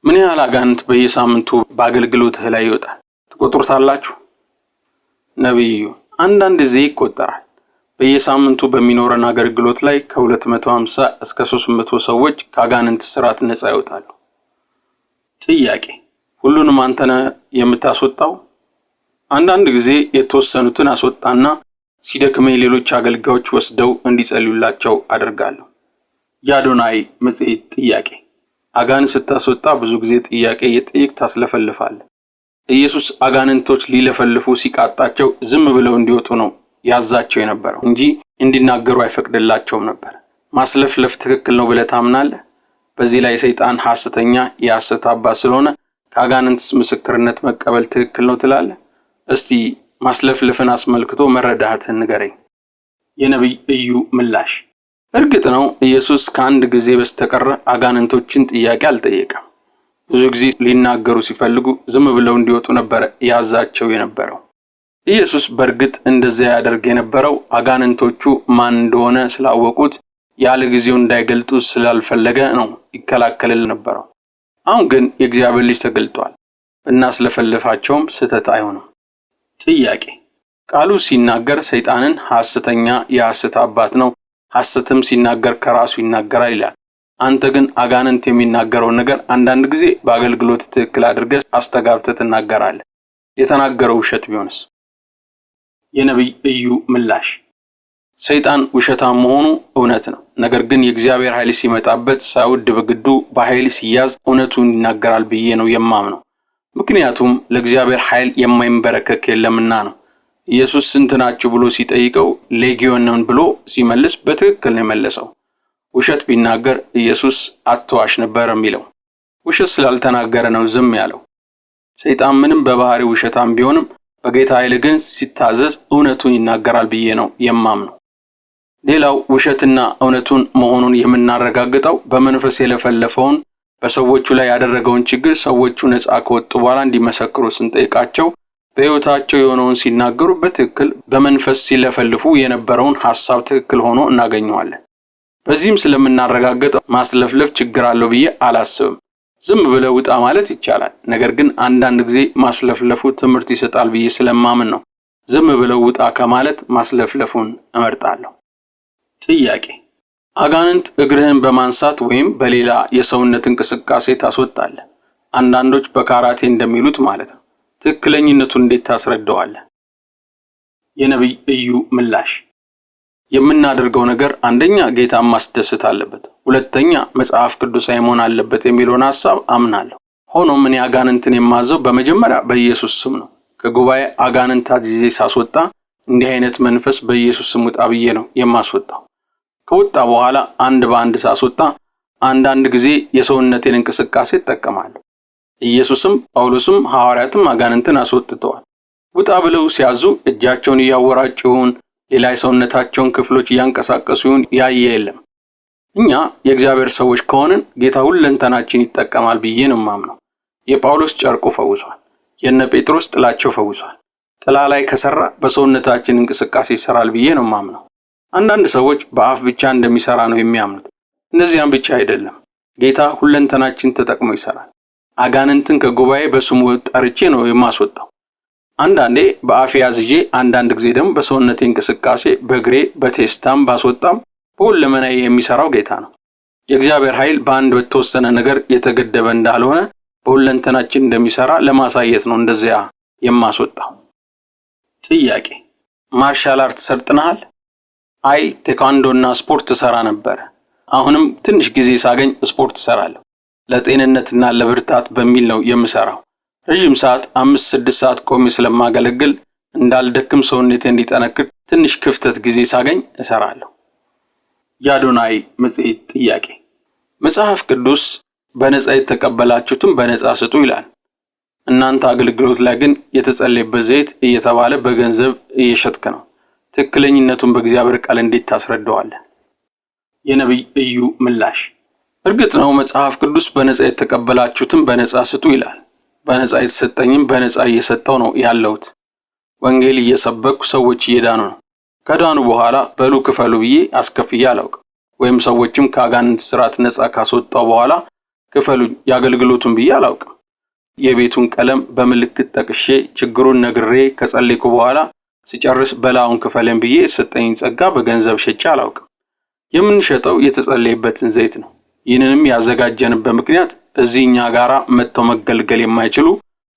Speaker 1: ምን ያህል አጋንንት በየሳምንቱ በአገልግሎትህ ላይ ይወጣል? ትቆጥሩታላችሁ? ነቢዩ፣ አንዳንድ ጊዜ ይቆጠራል። በየሳምንቱ በሚኖረን አገልግሎት ላይ ከ250 እስከ 300 ሰዎች ከአጋንንት ስርዓት ነፃ ይወጣሉ። ጥያቄ፣ ሁሉንም አንተ ነህ የምታስወጣው? አንዳንድ ጊዜ የተወሰኑትን አስወጣና ሲደክመኝ ሌሎች አገልጋዮች ወስደው እንዲጸልዩላቸው አደርጋለሁ። የአዶናይ መጽሔት ጥያቄ፣ አጋንንት ስታስወጣ ብዙ ጊዜ ጥያቄ እየጠየቅ ታስለፈልፋለህ። ኢየሱስ አጋንንቶች ሊለፈልፉ ሲቃጣቸው ዝም ብለው እንዲወጡ ነው ያዛቸው የነበረው እንጂ እንዲናገሩ አይፈቅድላቸውም ነበር። ማስለፍለፍ ትክክል ነው ብለህ ታምናለህ? በዚህ ላይ ሰይጣን ሐሰተኛ የሐሰት አባት ስለሆነ ከአጋንንትስ ምስክርነት መቀበል ትክክል ነው ትላለህ? እስቲ ማስለፍለፍን አስመልክቶ መረዳትህን ንገረኝ። የነቢይ እዩ ምላሽ፣ እርግጥ ነው ኢየሱስ ከአንድ ጊዜ በስተቀር አጋንንቶችን ጥያቄ አልጠየቀም። ብዙ ጊዜ ሊናገሩ ሲፈልጉ ዝም ብለው እንዲወጡ ነበረ ያዛቸው የነበረው። ኢየሱስ በእርግጥ እንደዚያ ያደርግ የነበረው አጋንንቶቹ ማን እንደሆነ ስላወቁት ያለ ጊዜው እንዳይገልጡ ስላልፈለገ ነው ይከላከልል ነበረው። አሁን ግን የእግዚአብሔር ልጅ ተገልጧል። እናስለፈልፋቸውም ስህተት አይሆንም። ጥያቄ፣ ቃሉ ሲናገር ሰይጣንን ሐሰተኛ የሐሰት አባት ነው፣ ሐሰትም ሲናገር ከራሱ ይናገራል ይላል። አንተ ግን አጋንንት የሚናገረውን ነገር አንዳንድ ጊዜ በአገልግሎት ትክክል አድርገህ አስተጋብተህ ትናገራለህ። የተናገረው ውሸት ቢሆንስ? የነቢይ እዩ ምላሽ ሰይጣን ውሸታም መሆኑ እውነት ነው። ነገር ግን የእግዚአብሔር ኃይል ሲመጣበት ሳይወድ በግዱ በኃይል ሲያዝ እውነቱን ይናገራል ብዬ ነው የማምነው። ምክንያቱም ለእግዚአብሔር ኃይል የማይንበረከክ የለምና ነው። ኢየሱስ ስንት ናችሁ ብሎ ሲጠይቀው ሌጊዮንን ብሎ ሲመልስ በትክክል ነው የመለሰው። ውሸት ቢናገር ኢየሱስ አትዋሽ ነበር የሚለው። ውሸት ስላልተናገረ ነው ዝም ያለው። ሰይጣን ምንም በባህሪው ውሸታም ቢሆንም በጌታ ኃይል ግን ሲታዘዝ እውነቱን ይናገራል ብዬ ነው የማምነው። ሌላው ውሸትና እውነቱን መሆኑን የምናረጋግጠው በመንፈስ የለፈለፈውን በሰዎቹ ላይ ያደረገውን ችግር ሰዎቹ ነፃ ከወጡ በኋላ እንዲመሰክሩ ስንጠይቃቸው በሕይወታቸው የሆነውን ሲናገሩ በትክክል በመንፈስ ሲለፈልፉ የነበረውን ሐሳብ ትክክል ሆኖ እናገኘዋለን። በዚህም ስለምናረጋግጠው ማስለፍለፍ ችግር አለው ብዬ አላስብም። ዝም ብለህ ውጣ ማለት ይቻላል። ነገር ግን አንዳንድ ጊዜ ማስለፍለፉ ትምህርት ይሰጣል ብዬ ስለማምን ነው ዝም ብለው ውጣ ከማለት ማስለፍለፉን እመርጣለሁ። ጥያቄ፣ አጋንንት እግርህን በማንሳት ወይም በሌላ የሰውነት እንቅስቃሴ ታስወጣለህ። አንዳንዶች በካራቴ እንደሚሉት ማለት ነው። ትክክለኝነቱን እንዴት ታስረዳዋለህ? የነቢይ እዩ ምላሽ የምናደርገው ነገር አንደኛ ጌታን ማስደሰት አለበት፣ ሁለተኛ መጽሐፍ ቅዱሳዊ መሆን አለበት የሚለውን ሐሳብ አምናለሁ። ሆኖም እኔ አጋንንትን የማዘው በመጀመሪያ በኢየሱስ ስም ነው። ከጉባኤ አጋንንት አዝዤ ሳስወጣ እንዲህ አይነት መንፈስ በኢየሱስ ስም ውጣ ብዬ ነው የማስወጣው። ከወጣ በኋላ አንድ በአንድ ሳስወጣ አንዳንድ ጊዜ የሰውነቴን እንቅስቃሴ እጠቀማለሁ። ኢየሱስም ጳውሎስም ሐዋርያትም አጋንንትን አስወጥተዋል። ውጣ ብለው ሲያዙ እጃቸውን እያወራጩ ይሁን ሌላ የሰውነታቸውን ክፍሎች እያንቀሳቀሱ ይሁን ያየ የለም። እኛ የእግዚአብሔር ሰዎች ከሆንን ጌታ ሁለንተናችን ይጠቀማል ብዬ ነው የማምነው። የጳውሎስ ጨርቁ ፈውሷል። የነ ጴጥሮስ ጥላቸው ፈውሷል። ጥላ ላይ ከሰራ በሰውነታችን እንቅስቃሴ ይሰራል ብዬ ነው የማምነው። አንዳንድ ሰዎች በአፍ ብቻ እንደሚሰራ ነው የሚያምኑት። እነዚያም ብቻ አይደለም። ጌታ ሁለንተናችን ተጠቅሞ ይሰራል። አጋንንትን ከጉባኤ በስሙ ጠርቼ ነው የማስወጣው። አንዳንዴ በአፌ አዝዤ፣ አንዳንድ ጊዜ ደግሞ በሰውነቴ እንቅስቃሴ በእግሬ በቴስታም ባስወጣም በሁለመናዬ የሚሰራው ጌታ ነው። የእግዚአብሔር ኃይል በአንድ በተወሰነ ነገር የተገደበ እንዳልሆነ በሁለንተናችን እንደሚሰራ ለማሳየት ነው እንደዚያ የማስወጣው። ጥያቄ፣ martial art ሰልጥነሃል? አይ፣ ቴኳንዶና ስፖርት እሰራ ነበረ። አሁንም ትንሽ ጊዜ ሳገኝ ስፖርት እሰራለሁ። ለጤንነትና ለብርታት በሚል ነው የምሰራው። ረዥም ሰዓት 5-6 ሰዓት ቆሜ ስለማገለግል እንዳልደክም ሰውነቴ እንዲጠነክር ትንሽ ክፍተት ጊዜ ሳገኝ እሰራለሁ። የአዶናይ መጽሔት ጥያቄ፣ መጽሐፍ ቅዱስ በነፃ የተቀበላችሁትን በነፃ ስጡ ይላል። እናንተ አገልግሎት ላይ ግን የተጸለየበት ዘይት እየተባለ በገንዘብ እየሸጥክ ነው። ትክክለኝነቱን በእግዚአብሔር ቃል እንዴት ታስረዳዋለህ? የነቢይ እዩ ምላሽ እርግጥ ነው መጽሐፍ ቅዱስ በነፃ የተቀበላችሁትን በነፃ ስጡ ይላል። በነፃ የተሰጠኝም በነፃ እየሰጠው ነው ያለሁት። ወንጌል እየሰበኩ ሰዎች እየዳኑ ነው። ከዳኑ በኋላ በሉ ክፈሉ ብዬ አስከፍዬ አላውቅም። ወይም ሰዎችም ከአጋንንት ስርዓት ነፃ ካስወጣው በኋላ ክፈሉ የአገልግሎቱን ብዬ አላውቅም። የቤቱን ቀለም በምልክት ጠቅሼ ችግሩን ነግሬ ከጸለይኩ በኋላ ሲጨርስ በላውን ክፈለን ብዬ የተሰጠኝን ጸጋ በገንዘብ ሸጬ አላውቅም። የምንሸጠው የተጸለየበትን ዘይት ነው። ይህንንም ያዘጋጀንበት ምክንያት እዚህ እኛ ጋራ መጥተው መገልገል የማይችሉ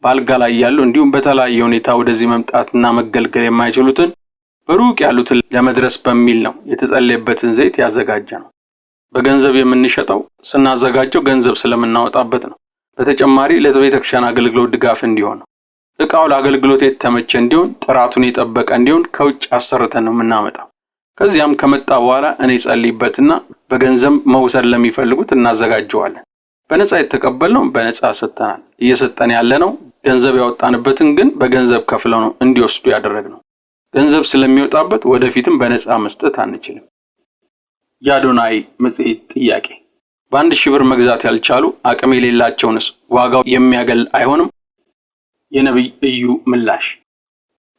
Speaker 1: በአልጋ ላይ ያሉ እንዲሁም በተለያየ ሁኔታ ወደዚህ መምጣትና መገልገል የማይችሉትን በሩቅ ያሉትን ለመድረስ በሚል ነው የተጸለየበትን ዘይት ያዘጋጀ ነው። በገንዘብ የምንሸጠው ስናዘጋጀው ገንዘብ ስለምናወጣበት ነው። በተጨማሪ ለቤተክርስቲያን አገልግሎት ድጋፍ እንዲሆን ነው። እቃው ለአገልግሎት የተመቸ እንዲሆን፣ ጥራቱን የጠበቀ እንዲሆን ከውጭ አሰርተን ነው የምናመጣው። ከዚያም ከመጣ በኋላ እኔ ጸልይበትና በገንዘብ መውሰድ ለሚፈልጉት እናዘጋጀዋለን። በነፃ የተቀበልነው በነፃ ሰጥተናል። እየሰጠን ያለነው ገንዘብ ያወጣንበትን ግን በገንዘብ ከፍለው ነው እንዲወስዱ ያደረግነው። ገንዘብ ስለሚወጣበት ወደፊትም በነፃ መስጠት አንችልም። የአዶናይ መጽሔት ጥያቄ፣ በ1,000 ብር መግዛት ያልቻሉ አቅም የሌላቸውንስ ዋጋው የሚያገል አይሆንም? የነቢይ እዩ ምላሽ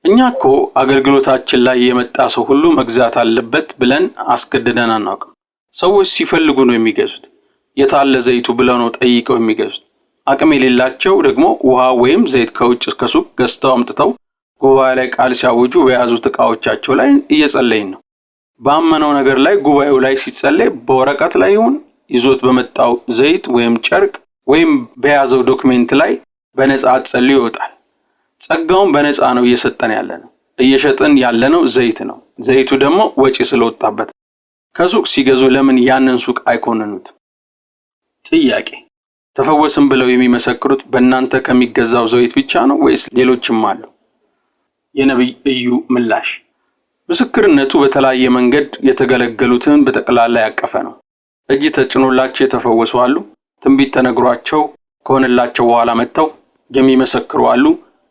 Speaker 1: እኛ እኮ አገልግሎታችን ላይ የመጣ ሰው ሁሉ መግዛት አለበት ብለን አስገድደን አናውቅም። ሰዎች ሲፈልጉ ነው የሚገዙት። የታለ ዘይቱ ብለው ነው ጠይቀው የሚገዙት። አቅም የሌላቸው ደግሞ ውሃ ወይም ዘይት ከውጭ ከሱቅ ገዝተው አምጥተው ጉባኤ ላይ ቃል ሲያውጁ በያዙት ዕቃዎቻቸው ላይ እየጸለይን ነው። ባመነው ነገር ላይ ጉባኤው ላይ ሲጸለይ በወረቀት ላይ ይሁን ይዞት በመጣው ዘይት ወይም ጨርቅ ወይም በያዘው document ላይ በነፃ ጸልዮ ይወጣል። ጸጋውን በነፃ ነው እየሰጠን ያለ ነው። እየሸጥን ያለነው ዘይት ነው። ዘይቱ ደግሞ ወጪ ስለወጣበት ከሱቅ ሲገዙ ለምን ያንን ሱቅ አይኮንኑት? ጥያቄ፣ ተፈወስን ብለው የሚመሰክሩት በእናንተ ከሚገዛው ዘይት ብቻ ነው ወይስ ሌሎችም አሉ? የነቢይ እዩ ምላሽ፣ ምስክርነቱ በተለያየ መንገድ የተገለገሉትን በጠቅላላ ያቀፈ ነው። እጅ ተጭኖላቸው የተፈወሱ አሉ። ትንቢት ተነግሯቸው ከሆነላቸው በኋላ መጥተው የሚመሰክሩ አሉ።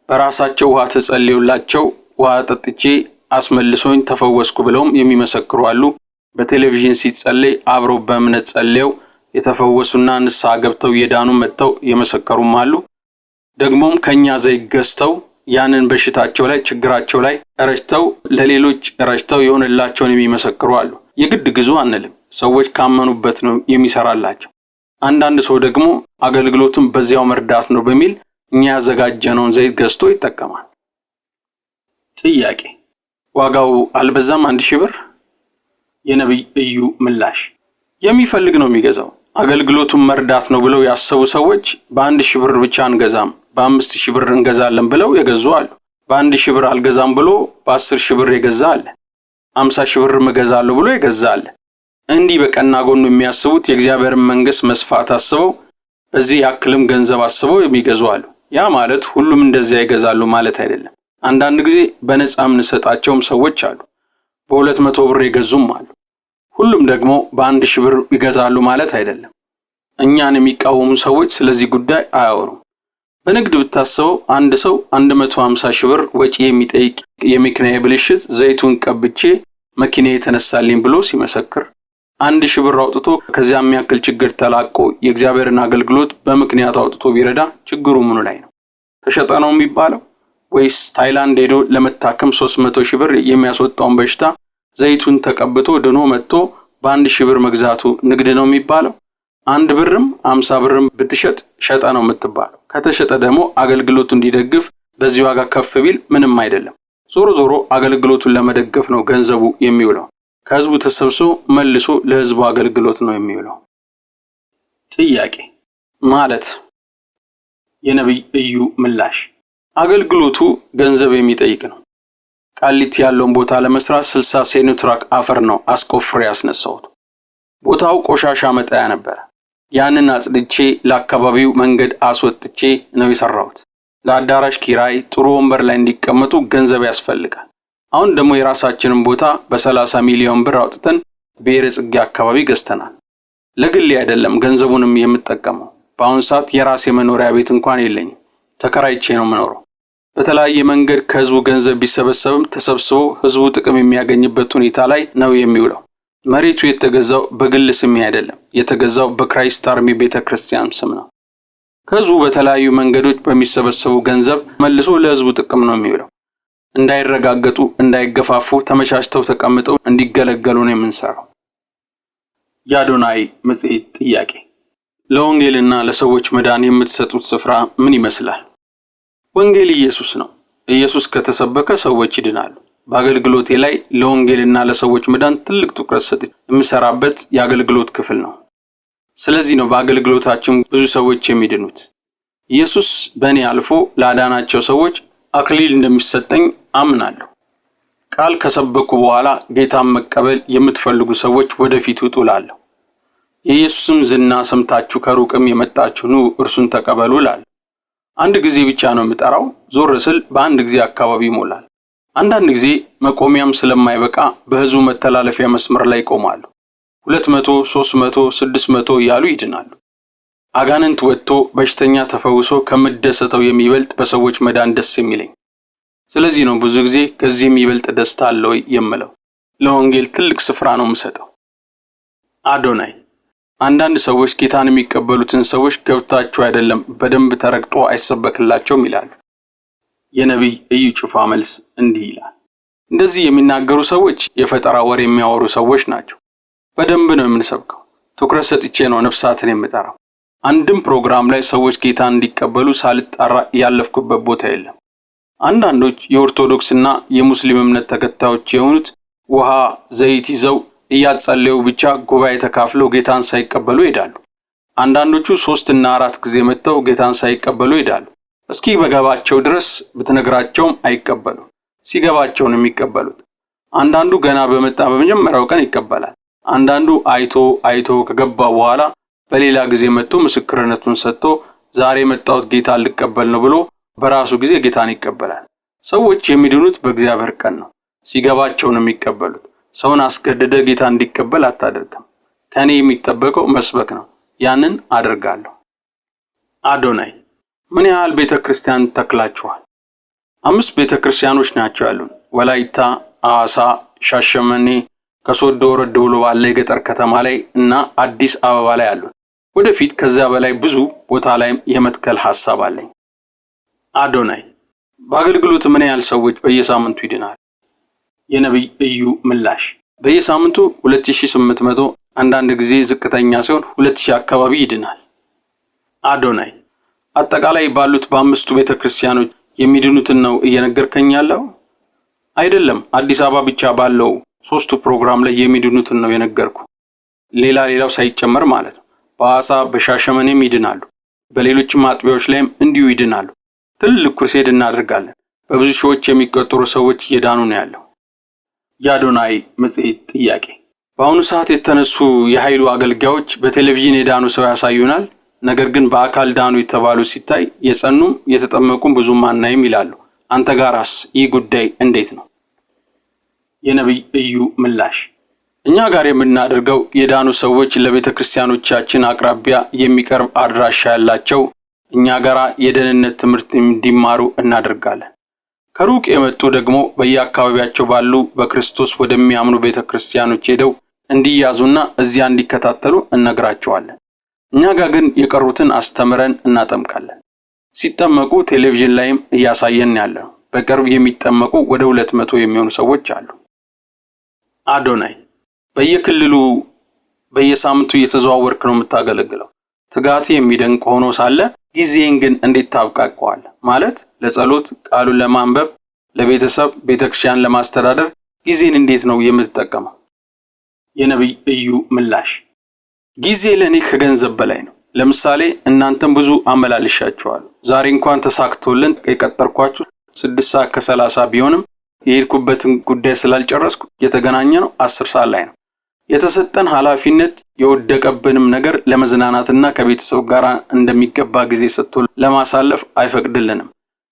Speaker 1: በራሳቸው ውሃ ተጸልዮላቸው ውሃ ጠጥቼ አስመልሶኝ ተፈወስኩ ብለውም የሚመሰክሩ አሉ። በቴሌቪዥን ሲጸለይ አብረው በእምነት ጸልየው የተፈወሱና ንስሐ ገብተው የዳኑ መጥተው የመሰከሩም አሉ። ደግሞም ከኛ ዘይት ገዝተው ያንን በሽታቸው ላይ ችግራቸው ላይ ረጭተው ለሌሎች ረጭተው የሆነላቸውን የሚመሰክሩ አሉ። የግድ ግዙ አንልም። ሰዎች ካመኑበት ነው የሚሰራላቸው። አንዳንድ ሰው ደግሞ አገልግሎቱን በዚያው መርዳት ነው በሚል እኛ ያዘጋጀነውን ዘይት ገዝቶ ይጠቀማል። ጥያቄ፣ ዋጋው አልበዛም? 1000 ብር? የነቢይ እዩ ምላሽ፣ የሚፈልግ ነው የሚገዛው። አገልግሎቱን መርዳት ነው ብለው ያሰቡ ሰዎች በ1000 ብር ብቻ አንገዛም፣ በ5000 ብር እንገዛለን ብለው የገዙ አሉ። በ1000 ብር አልገዛም ብሎ በ10,000 ብር የገዛ አለ። 50,000 ብር እገዛለሁ ብሎ የገዛ አለ። እንዲህ በቀና ጎኑ የሚያስቡት የእግዚአብሔርን መንግስት መስፋት አስበው በዚህ ያክልም ገንዘብ አስበው የሚገዙ አሉ። ያ ማለት ሁሉም እንደዚያ ይገዛሉ ማለት አይደለም። አንዳንድ ጊዜ በነፃ የምንሰጣቸውም ሰዎች አሉ። በ200 ብር የገዙም አሉ። ሁሉም ደግሞ በ1000 ብር ይገዛሉ ማለት አይደለም። እኛን የሚቃወሙ ሰዎች ስለዚህ ጉዳይ አያወሩም። በንግድ ብታስበው አንድ ሰው 150,000 ብር ወጪ የሚጠይቅ የመኪናዬ ብልሽት ዘይቱን ቀብቼ መኪናዬ የተነሳልኝ ብሎ ሲመሰክር 1000 ብር አውጥቶ ከዚያ የሚያክል ችግር ተላቆ የእግዚአብሔርን አገልግሎት በምክንያት አውጥቶ ቢረዳ ችግሩ ምኑ ላይ ነው? ተሸጠ ነው የሚባለው? ወይስ ታይላንድ ሄዶ ለመታከም 300,000 ብር የሚያስወጣውን በሽታ ዘይቱን ተቀብቶ ድኖ መጥቶ በ1000 ብር መግዛቱ ንግድ ነው የሚባለው? 1 ብርም 50 ብርም ብትሸጥ ሸጠ ነው የምትባለው። ከተሸጠ ደግሞ አገልግሎቱ እንዲደግፍ በዚህ ዋጋ ከፍ ቢል ምንም አይደለም። ዞሮ ዞሮ አገልግሎቱን ለመደገፍ ነው ገንዘቡ የሚውለው። ከህዝቡ ተሰብስቦ መልሶ ለህዝቡ አገልግሎት ነው የሚውለው። ጥያቄ ማለት የነቢይ እዩ ምላሽ፣ አገልግሎቱ ገንዘብ የሚጠይቅ ነው። ቃሊቲ ያለውን ቦታ ለመስራት 60 ሴኖትራክ አፈር ነው አስቆፍሬ ያስነሳሁት። ቦታው ቆሻሻ መጣያ ነበር። ያንን አጽድቼ ለአካባቢው መንገድ አስወጥቼ ነው የሰራሁት። ለአዳራሽ ኪራይ፣ ጥሩ ወንበር ላይ እንዲቀመጡ ገንዘብ ያስፈልጋል። አሁን ደግሞ የራሳችንን ቦታ በ30 ሚሊዮን ብር አውጥተን ብሔረ ጽጌ አካባቢ ገዝተናል። ለግሌ አይደለም ገንዘቡንም የምጠቀመው። በአሁኑ ሰዓት የራሴ መኖሪያ ቤት እንኳን የለኝም። ተከራይቼ ነው የምኖረው። በተለያየ መንገድ ከህዝቡ ገንዘብ ቢሰበሰብም ተሰብስቦ ህዝቡ ጥቅም የሚያገኝበት ሁኔታ ላይ ነው የሚውለው። መሬቱ የተገዛው በግል ስሜ አይደለም። የተገዛው በ Christ Army ቤተክርስቲያን ስም ነው። ከህዝቡ በተለያዩ መንገዶች በሚሰበሰቡ ገንዘብ መልሶ ለህዝቡ ጥቅም ነው የሚውለው። እንዳይረጋገጡ፣ እንዳይገፋፉ ተመቻችተው ተቀምጠው እንዲገለገሉ ነው የምንሰራው። የአዶናይ መጽሔት ጥያቄ፣ ለወንጌልና ለሰዎች መዳን የምትሰጡት ስፍራ ምን ይመስላል? ወንጌል ኢየሱስ ነው። ኢየሱስ ከተሰበከ ሰዎች ይድናሉ። በአገልግሎቴ ላይ ለወንጌልና ለሰዎች መዳን ትልቅ ትኩረት ሰጥቼ የምሰራበት የአገልግሎት ክፍል ነው። ስለዚህ ነው በአገልግሎታችን ብዙ ሰዎች የሚድኑት። ኢየሱስ በእኔ አልፎ ላዳናቸው ሰዎች አክሊል እንደሚሰጠኝ አምናለሁ። ቃል ከሰበኩ በኋላ ጌታን መቀበል የምትፈልጉ ሰዎች ወደፊት ውጡ እላለሁ። የኢየሱስም ዝና ሰምታችሁ ከሩቅም የመጣችሁ ኑ እርሱን ተቀበሉ እላለሁ። አንድ ጊዜ ብቻ ነው የምጠራው። ዞር ስል በአንድ ጊዜ አካባቢ ይሞላል። አንዳንድ ጊዜ መቆሚያም ስለማይበቃ በህዝቡ መተላለፊያ መስመር ላይ ይቆማሉ። 200፣ 300፣ 600 እያሉ ይድናሉ። አጋንንት ወጥቶ በሽተኛ ተፈውሶ ከምደሰተው የሚበልጥ በሰዎች መዳን ደስ የሚለኝ። ስለዚህ ነው ብዙ ጊዜ ከዚህ የሚበልጥ ደስታ አለ ወይ የምለው። ለወንጌል ትልቅ ስፍራ ነው የምሰጠው። አዶናይ፣ አንዳንድ ሰዎች ጌታን የሚቀበሉትን ሰዎች ገብታችሁ አይደለም በደንብ ተረግጦ አይሰበክላቸውም ይላሉ። የነቢይ እዩ ጩፋ መልስ እንዲህ ይላል። እንደዚህ የሚናገሩ ሰዎች የፈጠራ ወሬ የሚያወሩ ሰዎች ናቸው። በደንብ ነው የምንሰብከው። ትኩረት ሰጥቼ ነው ነፍሳትን የምጠራው። አንድም ፕሮግራም ላይ ሰዎች ጌታን እንዲቀበሉ ሳልጣራ ያለፍኩበት ቦታ የለም። አንዳንዶች የኦርቶዶክስና የሙስሊም እምነት ተከታዮች የሆኑት ውሃ ዘይት ይዘው እያጸለዩ ብቻ ጉባኤ ተካፍለው ጌታን ሳይቀበሉ ይሄዳሉ። አንዳንዶቹ 3 እና 4 ጊዜ መጥተው ጌታን ሳይቀበሉ ይሄዳሉ። እስኪ በገባቸው ድረስ ብትነግራቸውም አይቀበሉ። ሲገባቸው ነው የሚቀበሉት። አንዳንዱ ገና በመጣ በመጀመሪያው ቀን ይቀበላል። አንዳንዱ አይቶ አይቶ ከገባ በኋላ በሌላ ጊዜ መጥቶ ምስክርነቱን ሰጥቶ ዛሬ የመጣሁት ጌታን ልቀበል ነው ብሎ በራሱ ጊዜ ጌታን ይቀበላል። ሰዎች የሚድኑት በእግዚአብሔር ቀን ነው። ሲገባቸው ነው የሚቀበሉት። ሰውን አስገድደ ጌታ እንዲቀበል አታደርግም። ከእኔ የሚጠበቀው መስበክ ነው። ያንን አደርጋለሁ። አዶናይ፣ ምን ያህል ቤተ ክርስቲያን ተክላችኋል? 5 ቤተ ክርስቲያኖች ናቸው ያሉን። ወላይታ፣ አዋሳ፣ ሻሸመኔ፣ ከሶዶ ወረድ ብሎ ባለ የገጠር ከተማ ላይ እና አዲስ አበባ ላይ አሉን። ወደፊት ከዚያ በላይ ብዙ ቦታ ላይ የመትከል ሐሳብ አለኝ። አዶናይ፣ በአገልግሎት ምን ያህል ሰዎች በየሳምንቱ ይድናል? የነቢይ እዩ ምላሽ፣ በየሳምንቱ 2800፣ አንዳንድ ጊዜ ዝቅተኛ ሲሆን 2000 አካባቢ ይድናል። አዶናይ፣ አጠቃላይ ባሉት በአምስቱ ቤተ ክርስቲያኖች የሚድኑትን ነው እየነገርከኝ ያለው? አይደለም፣ አዲስ አበባ ብቻ ባለው ሶስቱ ፕሮግራም ላይ የሚድኑትን ነው የነገርኩ። ሌላ ሌላው ሳይጨመር ማለት ነው። በሐዋሳ በሻሸመኔም ይድናሉ። በሌሎችም አጥቢያዎች ላይም እንዲሁ ይድናሉ። ትልቅ crusade እናደርጋለን። በብዙ ሺዎች የሚቆጠሩ ሰዎች እየዳኑ ነው ያለው። የአዶናይ መጽሔት ጥያቄ፣ በአሁኑ ሰዓት የተነሱ የኃይሉ አገልጋዮች በቴሌቪዥን የዳኑ ሰው ያሳዩናል። ነገር ግን በአካል ዳኑ የተባሉ ሲታይ የጸኑም የተጠመቁም ብዙም አናይም ይላሉ። አንተ ጋራስ ይህ ጉዳይ እንዴት ነው? የነቢይ እዩ ምላሽ፣ እኛ ጋር የምናደርገው የዳኑ ሰዎች ለቤተ ክርስቲያኖቻችን አቅራቢያ የሚቀርብ አድራሻ ያላቸው እኛ ጋራ የደህንነት ትምህርት እንዲማሩ እናደርጋለን። ከሩቅ የመጡ ደግሞ በየአካባቢያቸው ባሉ በክርስቶስ ወደሚያምኑ ቤተ ክርስቲያኖች ሄደው እንዲያዙና እዚያ እንዲከታተሉ እነግራቸዋለን። እኛ ጋር ግን የቀሩትን አስተምረን እናጠምቃለን። ሲጠመቁ ቴሌቪዥን ላይም እያሳየን ያለ ነው። በቅርብ የሚጠመቁ ወደ 200 የሚሆኑ ሰዎች አሉ። አዶናይ፣ በየክልሉ በየሳምንቱ እየተዘዋወርክ ነው የምታገለግለው። ትጋት የሚደንቅ ሆኖ ሳለ ጊዜን ግን እንዴት ታብቃቀዋል? ማለት ለጸሎት፣ ቃሉን ለማንበብ፣ ለቤተሰብ፣ ቤተክርስቲያን ለማስተዳደር ጊዜን እንዴት ነው የምትጠቀመው? የነቢይ እዩ ምላሽ፣ ጊዜ ለእኔ ከገንዘብ በላይ ነው። ለምሳሌ እናንተም ብዙ አመላልሻችኋለሁ። ዛሬ እንኳን ተሳክቶልን የቀጠርኳችሁ 6 ሰዓት ከ30 ቢሆንም የሄድኩበትን ጉዳይ ስላልጨረስኩ የተገናኘ ነው 10 ሰዓት ላይ ነው። የተሰጠን ኃላፊነት የወደቀብንም ነገር ለመዝናናትና ከቤተሰብ ጋር እንደሚገባ ጊዜ ሰጥቶ ለማሳለፍ አይፈቅድልንም።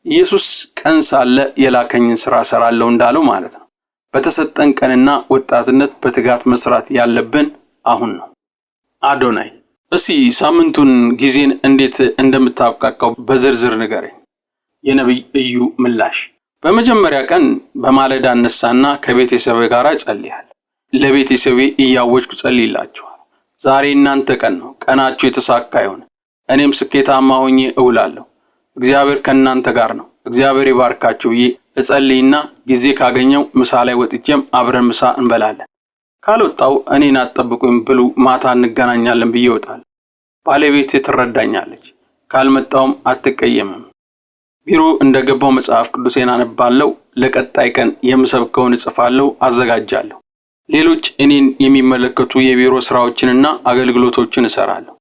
Speaker 1: ኢየሱስ ቀን ሳለ የላከኝን ስራ እሰራለሁ እንዳለው ማለት ነው። በተሰጠን ቀንና ወጣትነት በትጋት መስራት ያለብን አሁን ነው። አዶናይ፣ እስኪ ሳምንቱን ጊዜን እንዴት እንደምታብቃቃው በዝርዝር ንገረኝ። የነቢይ እዩ ምላሽ፣ በመጀመሪያ ቀን በማለዳ እነሳና ከቤተሰቤ ጋር እጸልያለሁ። ለቤተሰቤ እያወጅኩ ጸልይላችኋል። ዛሬ እናንተ ቀን ነው። ቀናችሁ የተሳካ ይሁን። እኔም ስኬታማ ሆኜ እውላለሁ። እግዚአብሔር ከእናንተ ጋር ነው። እግዚአብሔር ይባርካችሁ ብዬ እጸልይና ጊዜ ካገኘው ምሳ ላይ ወጥቼም አብረን ምሳ እንበላለን። ካልወጣው እኔን አትጠብቁኝ ብሉ፣ ማታ እንገናኛለን ብዬ እወጣለሁ። ባለቤቴ ትረዳኛለች። ካልመጣውም አትቀየምም። ቢሮ እንደገባው መጽሐፍ ቅዱሴን አነባለሁ። ለቀጣይ ቀን የምሰብከውን እጽፋለሁ፣ አዘጋጃለሁ። ሌሎች እኔን የሚመለከቱ የቢሮ ስራዎችንና አገልግሎቶችን እሰራለሁ።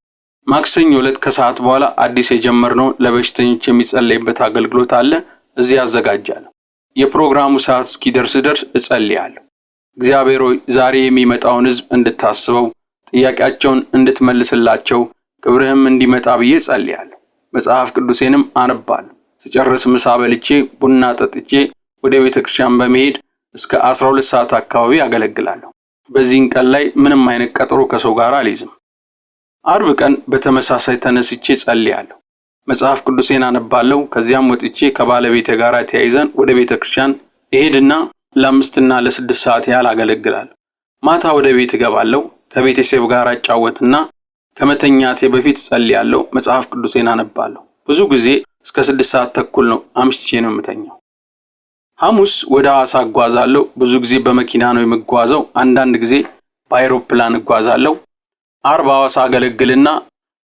Speaker 1: ማክሰኞ ዕለት ከሰዓት በኋላ አዲስ የጀመርነው ለበሽተኞች የሚጸለይበት አገልግሎት አለ። እዚህ አዘጋጃለሁ። የፕሮግራሙ ሰዓት እስኪደርስ ድረስ እጸልያለሁ። እግዚአብሔር ሆይ፣ ዛሬ የሚመጣውን ሕዝብ እንድታስበው፣ ጥያቄያቸውን እንድትመልስላቸው፣ ክብርህም እንዲመጣ ብዬ እጸልያለሁ። መጽሐፍ ቅዱሴንም አነባለሁ። ስጨርስ ምሳ በልቼ ቡና ጠጥቼ ወደ ቤተ ክርስቲያን በመሄድ እስከ 12 ሰዓት አካባቢ አገለግላለሁ። በዚህን ቀን ላይ ምንም አይነት ቀጠሮ ከሰው ጋር አልይዝም። አርብ ቀን በተመሳሳይ ተነስቼ ጸልያለሁ። መጽሐፍ ቅዱሴን አነባለሁ። ከዚያም ወጥቼ ከባለቤቴ ጋር ተያይዘን ወደ ቤተ ክርስቲያን እሄድና ለ5ና ለ6 ሰዓት ያህል አገለግላለሁ። ማታ ወደ ቤት እገባለሁ። ከቤተሰብ ጋር እጫወትና ከመተኛቴ በፊት ጸልያለሁ። መጽሐፍ ቅዱሴን አነባለሁ። ብዙ ጊዜ እስከ 6 ሰዓት ተኩል ነው አምሽቼ ነው የምተኛው። ሐሙስ ወደ ሐዋሳ እጓዛለሁ። ብዙ ጊዜ በመኪና ነው የምጓዘው። አንዳንድ ጊዜ በአይሮፕላን እጓዛለሁ። አርብ ሐዋሳ አገለግልና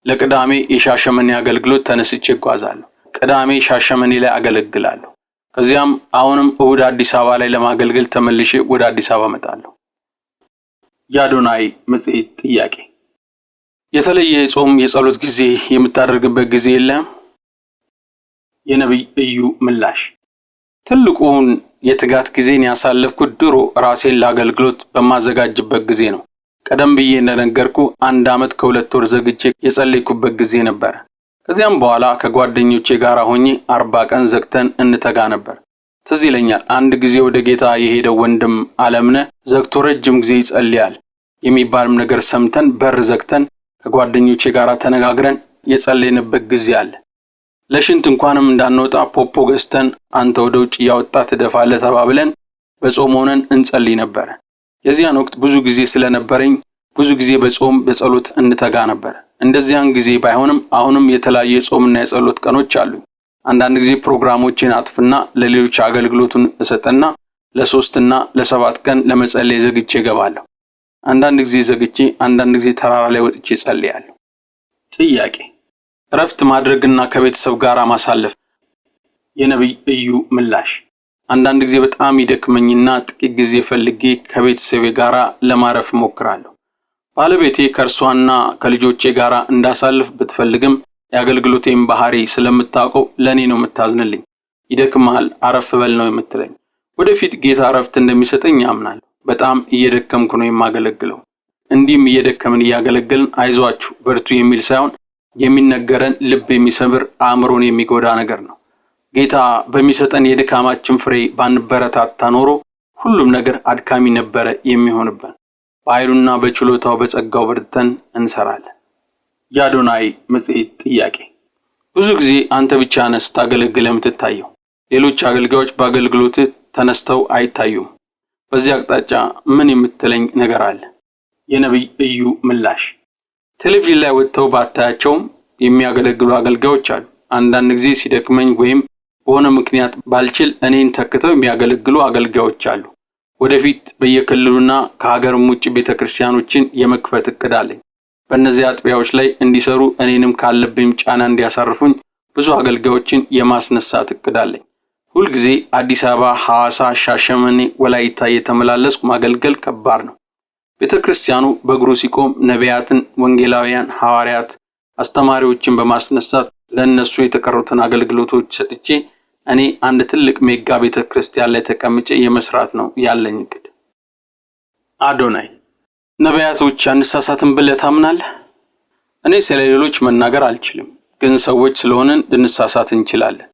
Speaker 1: ለቅዳሜ የሻሸመኔ አገልግሎት ተነስቼ እጓዛለሁ። ቅዳሜ ሻሸመኔ ላይ አገለግላለሁ። ከዚያም አሁንም እሁድ አዲስ አበባ ላይ ለማገልገል ተመልሼ ወደ አዲስ አበባ እመጣለሁ። የአዶናይ መጽሔት ጥያቄ፣ የተለየ የጾም የጸሎት ጊዜ የምታደርግበት ጊዜ የለም? የነቢይ እዩ ምላሽ፣ ትልቁን የትጋት ጊዜን ያሳለፍኩት ድሮ ራሴን ለአገልግሎት በማዘጋጅበት ጊዜ ነው። ቀደም ብዬ እንደነገርኩ 1 ዓመት ከ2 ወር ዘግቼ የጸለይኩበት ጊዜ ነበረ። ከዚያም በኋላ ከጓደኞቼ ጋር ሆኜ 40 ቀን ዘግተን እንተጋ ነበር። ትዝ ይለኛል፣ አንድ ጊዜ ወደ ጌታ የሄደው ወንድም አለምነህ ዘግቶ ረጅም ጊዜ ይጸልያል የሚባልም ነገር ሰምተን በር ዘግተን ከጓደኞቼ ጋር ተነጋግረን የጸለይንበት ጊዜ አለ። ለሽንት እንኳንም እንዳንወጣ ፖፖ ገዝተን አንተ ወደ ውጭ እያወጣ ትደፋለህ ተባብለን በጾም ሆነን እንጸልይ ነበረ። የዚያን ወቅት ብዙ ጊዜ ስለነበረኝ ብዙ ጊዜ በጾም በጸሎት እንተጋ ነበር። እንደዚያን ጊዜ ባይሆንም አሁንም የተለያዩ የጾምና የጸሎት ቀኖች አሉ። አንዳንድ ጊዜ ፕሮግራሞችን አጥፍና ለሌሎች አገልግሎቱን እሰጥና ለ3ና ለ7 ቀን ለመጸለይ ዘግቼ እገባለሁ። አንዳንድ ጊዜ ዘግቼ፣ አንዳንድ ጊዜ ተራራ ላይ ወጥቼ እጸልያለሁ። ጥያቄ፣ እረፍት ማድረግና ከቤተሰብ ጋር ማሳለፍ። የነቢይ እዩ ምላሽ፣ አንዳንድ ጊዜ በጣም ይደክመኝና ጥቂት ጊዜ ፈልጌ ከቤተሰቤ ጋር ለማረፍ እሞክራለሁ። ባለቤቴ ከእርሷና ከልጆቼ ጋር እንዳሳልፍ ብትፈልግም የአገልግሎቴን ባህሪ ስለምታውቀው ለእኔ ነው የምታዝንልኝ። ይደክምሃል፣ አረፍ በል ነው የምትለኝ። ወደፊት ጌታ እረፍት እንደሚሰጠኝ ያምናለሁ። በጣም እየደከምኩ ነው የማገለግለው። እንዲህም እየደከምን እያገለገልን አይዟችሁ በርቱ የሚል ሳይሆን የሚነገረን ልብ የሚሰብር፣ አእምሮን የሚጎዳ ነገር ነው። ጌታ በሚሰጠን የድካማችን ፍሬ ባንበረታታ ኖሮ ሁሉም ነገር አድካሚ ነበረ የሚሆንብን። በኃይሉና በችሎታው በጸጋው በርትተን እንሰራለን። የአዶናይ መጽሔት ጥያቄ፣ ብዙ ጊዜ አንተ ብቻ ነህ ስታገለግል የምትታየው። ሌሎች አገልጋዮች በአገልግሎትህ ተነስተው አይታዩም። በዚህ አቅጣጫ ምን የምትለኝ ነገር አለ? የነቢይ እዩ ምላሽ፣ ቴሌቪዥን ላይ ወጥተው ባታያቸውም የሚያገለግሉ አገልጋዮች አሉ። አንዳንድ ጊዜ ሲደክመኝ ወይም በሆነ ምክንያት ባልችል እኔን ተክተው የሚያገለግሉ አገልጋዮች አሉ። ወደፊት በየክልሉና ከሀገርም ውጭ ቤተ ክርስቲያኖችን የመክፈት እቅድ አለኝ። በእነዚህ አጥቢያዎች ላይ እንዲሰሩ፣ እኔንም ካለብኝ ጫና እንዲያሳርፉኝ ብዙ አገልጋዮችን የማስነሳት እቅድ አለኝ። ሁልጊዜ አዲስ አበባ፣ ሐዋሳ፣ ሻሸመኔ፣ ወላይታ እየተመላለስኩ ማገልገል ከባድ ነው። ቤተ ክርስቲያኑ በእግሩ ሲቆም ነቢያትን፣ ወንጌላውያን፣ ሐዋርያት፣ አስተማሪዎችን በማስነሳት ለእነሱ የተቀሩትን አገልግሎቶች ሰጥቼ እኔ አንድ ትልቅ mega ቤተ ክርስቲያን ላይ ተቀምጬ የመስራት ነው ያለኝ እቅድ። አዶናይ፣ ነቢያቶች አንሳሳትም ብለህ ታምናለህ? እኔ ስለ ሌሎች መናገር አልችልም፣ ግን ሰዎች ስለሆንን ልንሳሳት እንችላለን።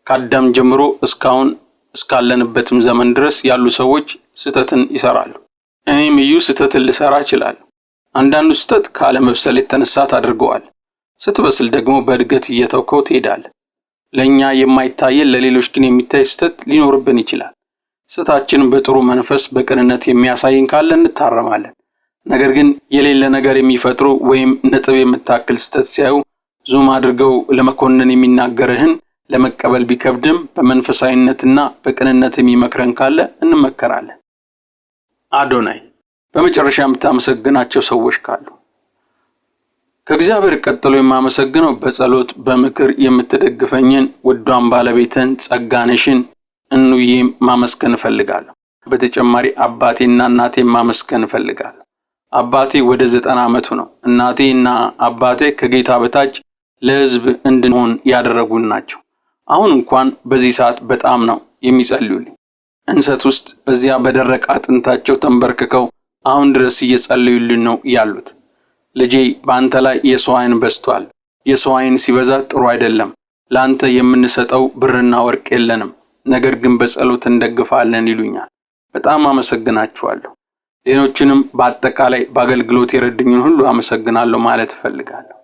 Speaker 1: ከአዳም ጀምሮ እስካሁን እስካለንበትም ዘመን ድረስ ያሉ ሰዎች ስህተትን ይሰራሉ። እኔም እዩ ስህተትን ልሰራ እችላለሁ። አንዳንዱ ስህተት ካለመብሰል የተነሳ ታድርገዋል። ስትበስል ደግሞ በእድገት እየተውከው ትሄዳለህ። ለእኛ የማይታየን ለሌሎች ግን የሚታይ ስህተት ሊኖርብን ይችላል። ስህተታችንን በጥሩ መንፈስ በቅንነት የሚያሳይን ካለ እንታረማለን። ነገር ግን የሌለ ነገር የሚፈጥሩ ወይም ነጥብ የምታክል ስህተት ሲያዩ zoom አድርገው ለመኮነን የሚናገርህን ለመቀበል ቢከብድም በመንፈሳዊነትና በቅንነት የሚመክረን ካለ እንመከራለን። አዶናይ፣ በመጨረሻ የምታመሰግናቸው ሰዎች ካሉ? ከእግዚአብሔር ቀጥሎ የማመሰግነው በጸሎት በምክር የምትደግፈኝን ውዷን ባለቤቴን ጸጋነሽን እኑዬ ማመስገን እፈልጋለሁ። በተጨማሪ አባቴና እናቴን ማመስገን እፈልጋለሁ። አባቴ ወደ 90 ዓመቱ ነው። እናቴ እና አባቴ ከጌታ በታች ለሕዝብ እንድንሆን ያደረጉን ናቸው። አሁን እንኳን በዚህ ሰዓት በጣም ነው የሚጸልዩልኝ። እንሰት ውስጥ በዚያ በደረቀ አጥንታቸው ተንበርክከው አሁን ድረስ እየጸለዩልን ነው ያሉት። ልጄ፣ በአንተ ላይ የሰው ዓይን በዝቷል። የሰው ዓይን ሲበዛ ጥሩ አይደለም። ለአንተ የምንሰጠው ብርና ወርቅ የለንም፣ ነገር ግን በጸሎት እንደግፋለን ይሉኛል። በጣም አመሰግናችኋለሁ። ሌሎችንም በአጠቃላይ በአገልግሎት የረዱኝን ሁሉ አመሰግናለሁ ማለት እፈልጋለሁ።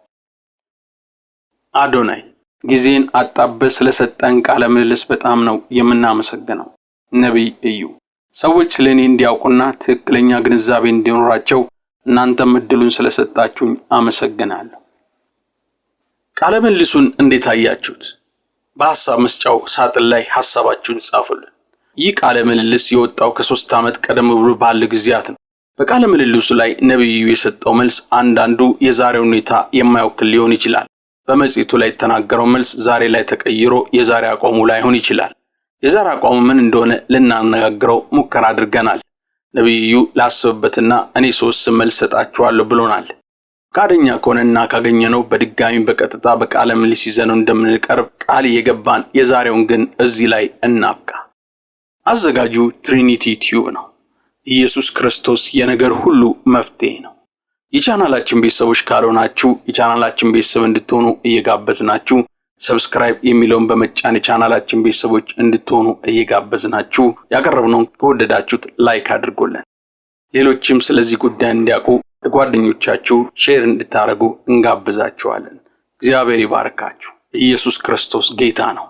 Speaker 1: አዶናይ፣ ጊዜን አጣበህ ስለሰጠን ቃለ ምልልስ በጣም ነው የምናመሰግነው። ነቢይ እዩ፣ ሰዎች ስለ እኔ እንዲያውቁና ትክክለኛ ግንዛቤ እንዲኖራቸው እናንተም እድሉን ስለሰጣችሁኝ አመሰግናለሁ። ቃለ ምልልሱን እንዴት አያችሁት? በሐሳብ መስጫው ሳጥን ላይ ሐሳባችሁን ጻፉልን። ይህ ቃለ ምልልስ የወጣው ከ3 ዓመት ቀደም ብሎ ባለ ጊዜያት ነው። በቃለ ምልልሱ ላይ ነቢዩ የሰጠው መልስ አንዳንዱ የዛሬውን ሁኔታ የማይወክል ሊሆን ይችላል። በመጽሔቱ ላይ የተናገረው መልስ ዛሬ ላይ ተቀይሮ የዛሬ አቋሙ ላይሆን ይችላል። የዛሬ አቋሙ ምን እንደሆነ ልናነጋግረው ሙከራ አድርገናል። ነቢይ እዩ ላስብበትና እኔ ስወስን መልስ እሰጣችኋለሁ ብሎናል። ፈቃደኛ ከሆነና ካገኘነው በድጋሚ በቀጥታ በቃለ ምልልስ ይዘነው እንደምንቀርብ ቃል እየገባን የዛሬውን ግን እዚህ ላይ እናብቃ። አዘጋጁ ትሪኒቲ ቲዩብ ነው። ኢየሱስ ክርስቶስ የነገር ሁሉ መፍትሄ ነው። የቻናላችን ቤተሰቦች ካልሆናችሁ የቻናላችን ቤተሰብ እንድትሆኑ እየጋበዝናችሁ፣ subscribe የሚለውን በመጫን የቻናላችን ቤተሰቦች እንድትሆኑ እየጋበዝናችሁ፣ ያቀረብነውን ከወደዳችሁት like አድርጉልን። ሌሎችም ስለዚህ ጉዳይ እንዲያውቁ ለጓደኞቻችሁ share እንድታደርጉ እንጋብዛችኋለን። እግዚአብሔር ይባርካችሁ። ኢየሱስ ክርስቶስ ጌታ ነው።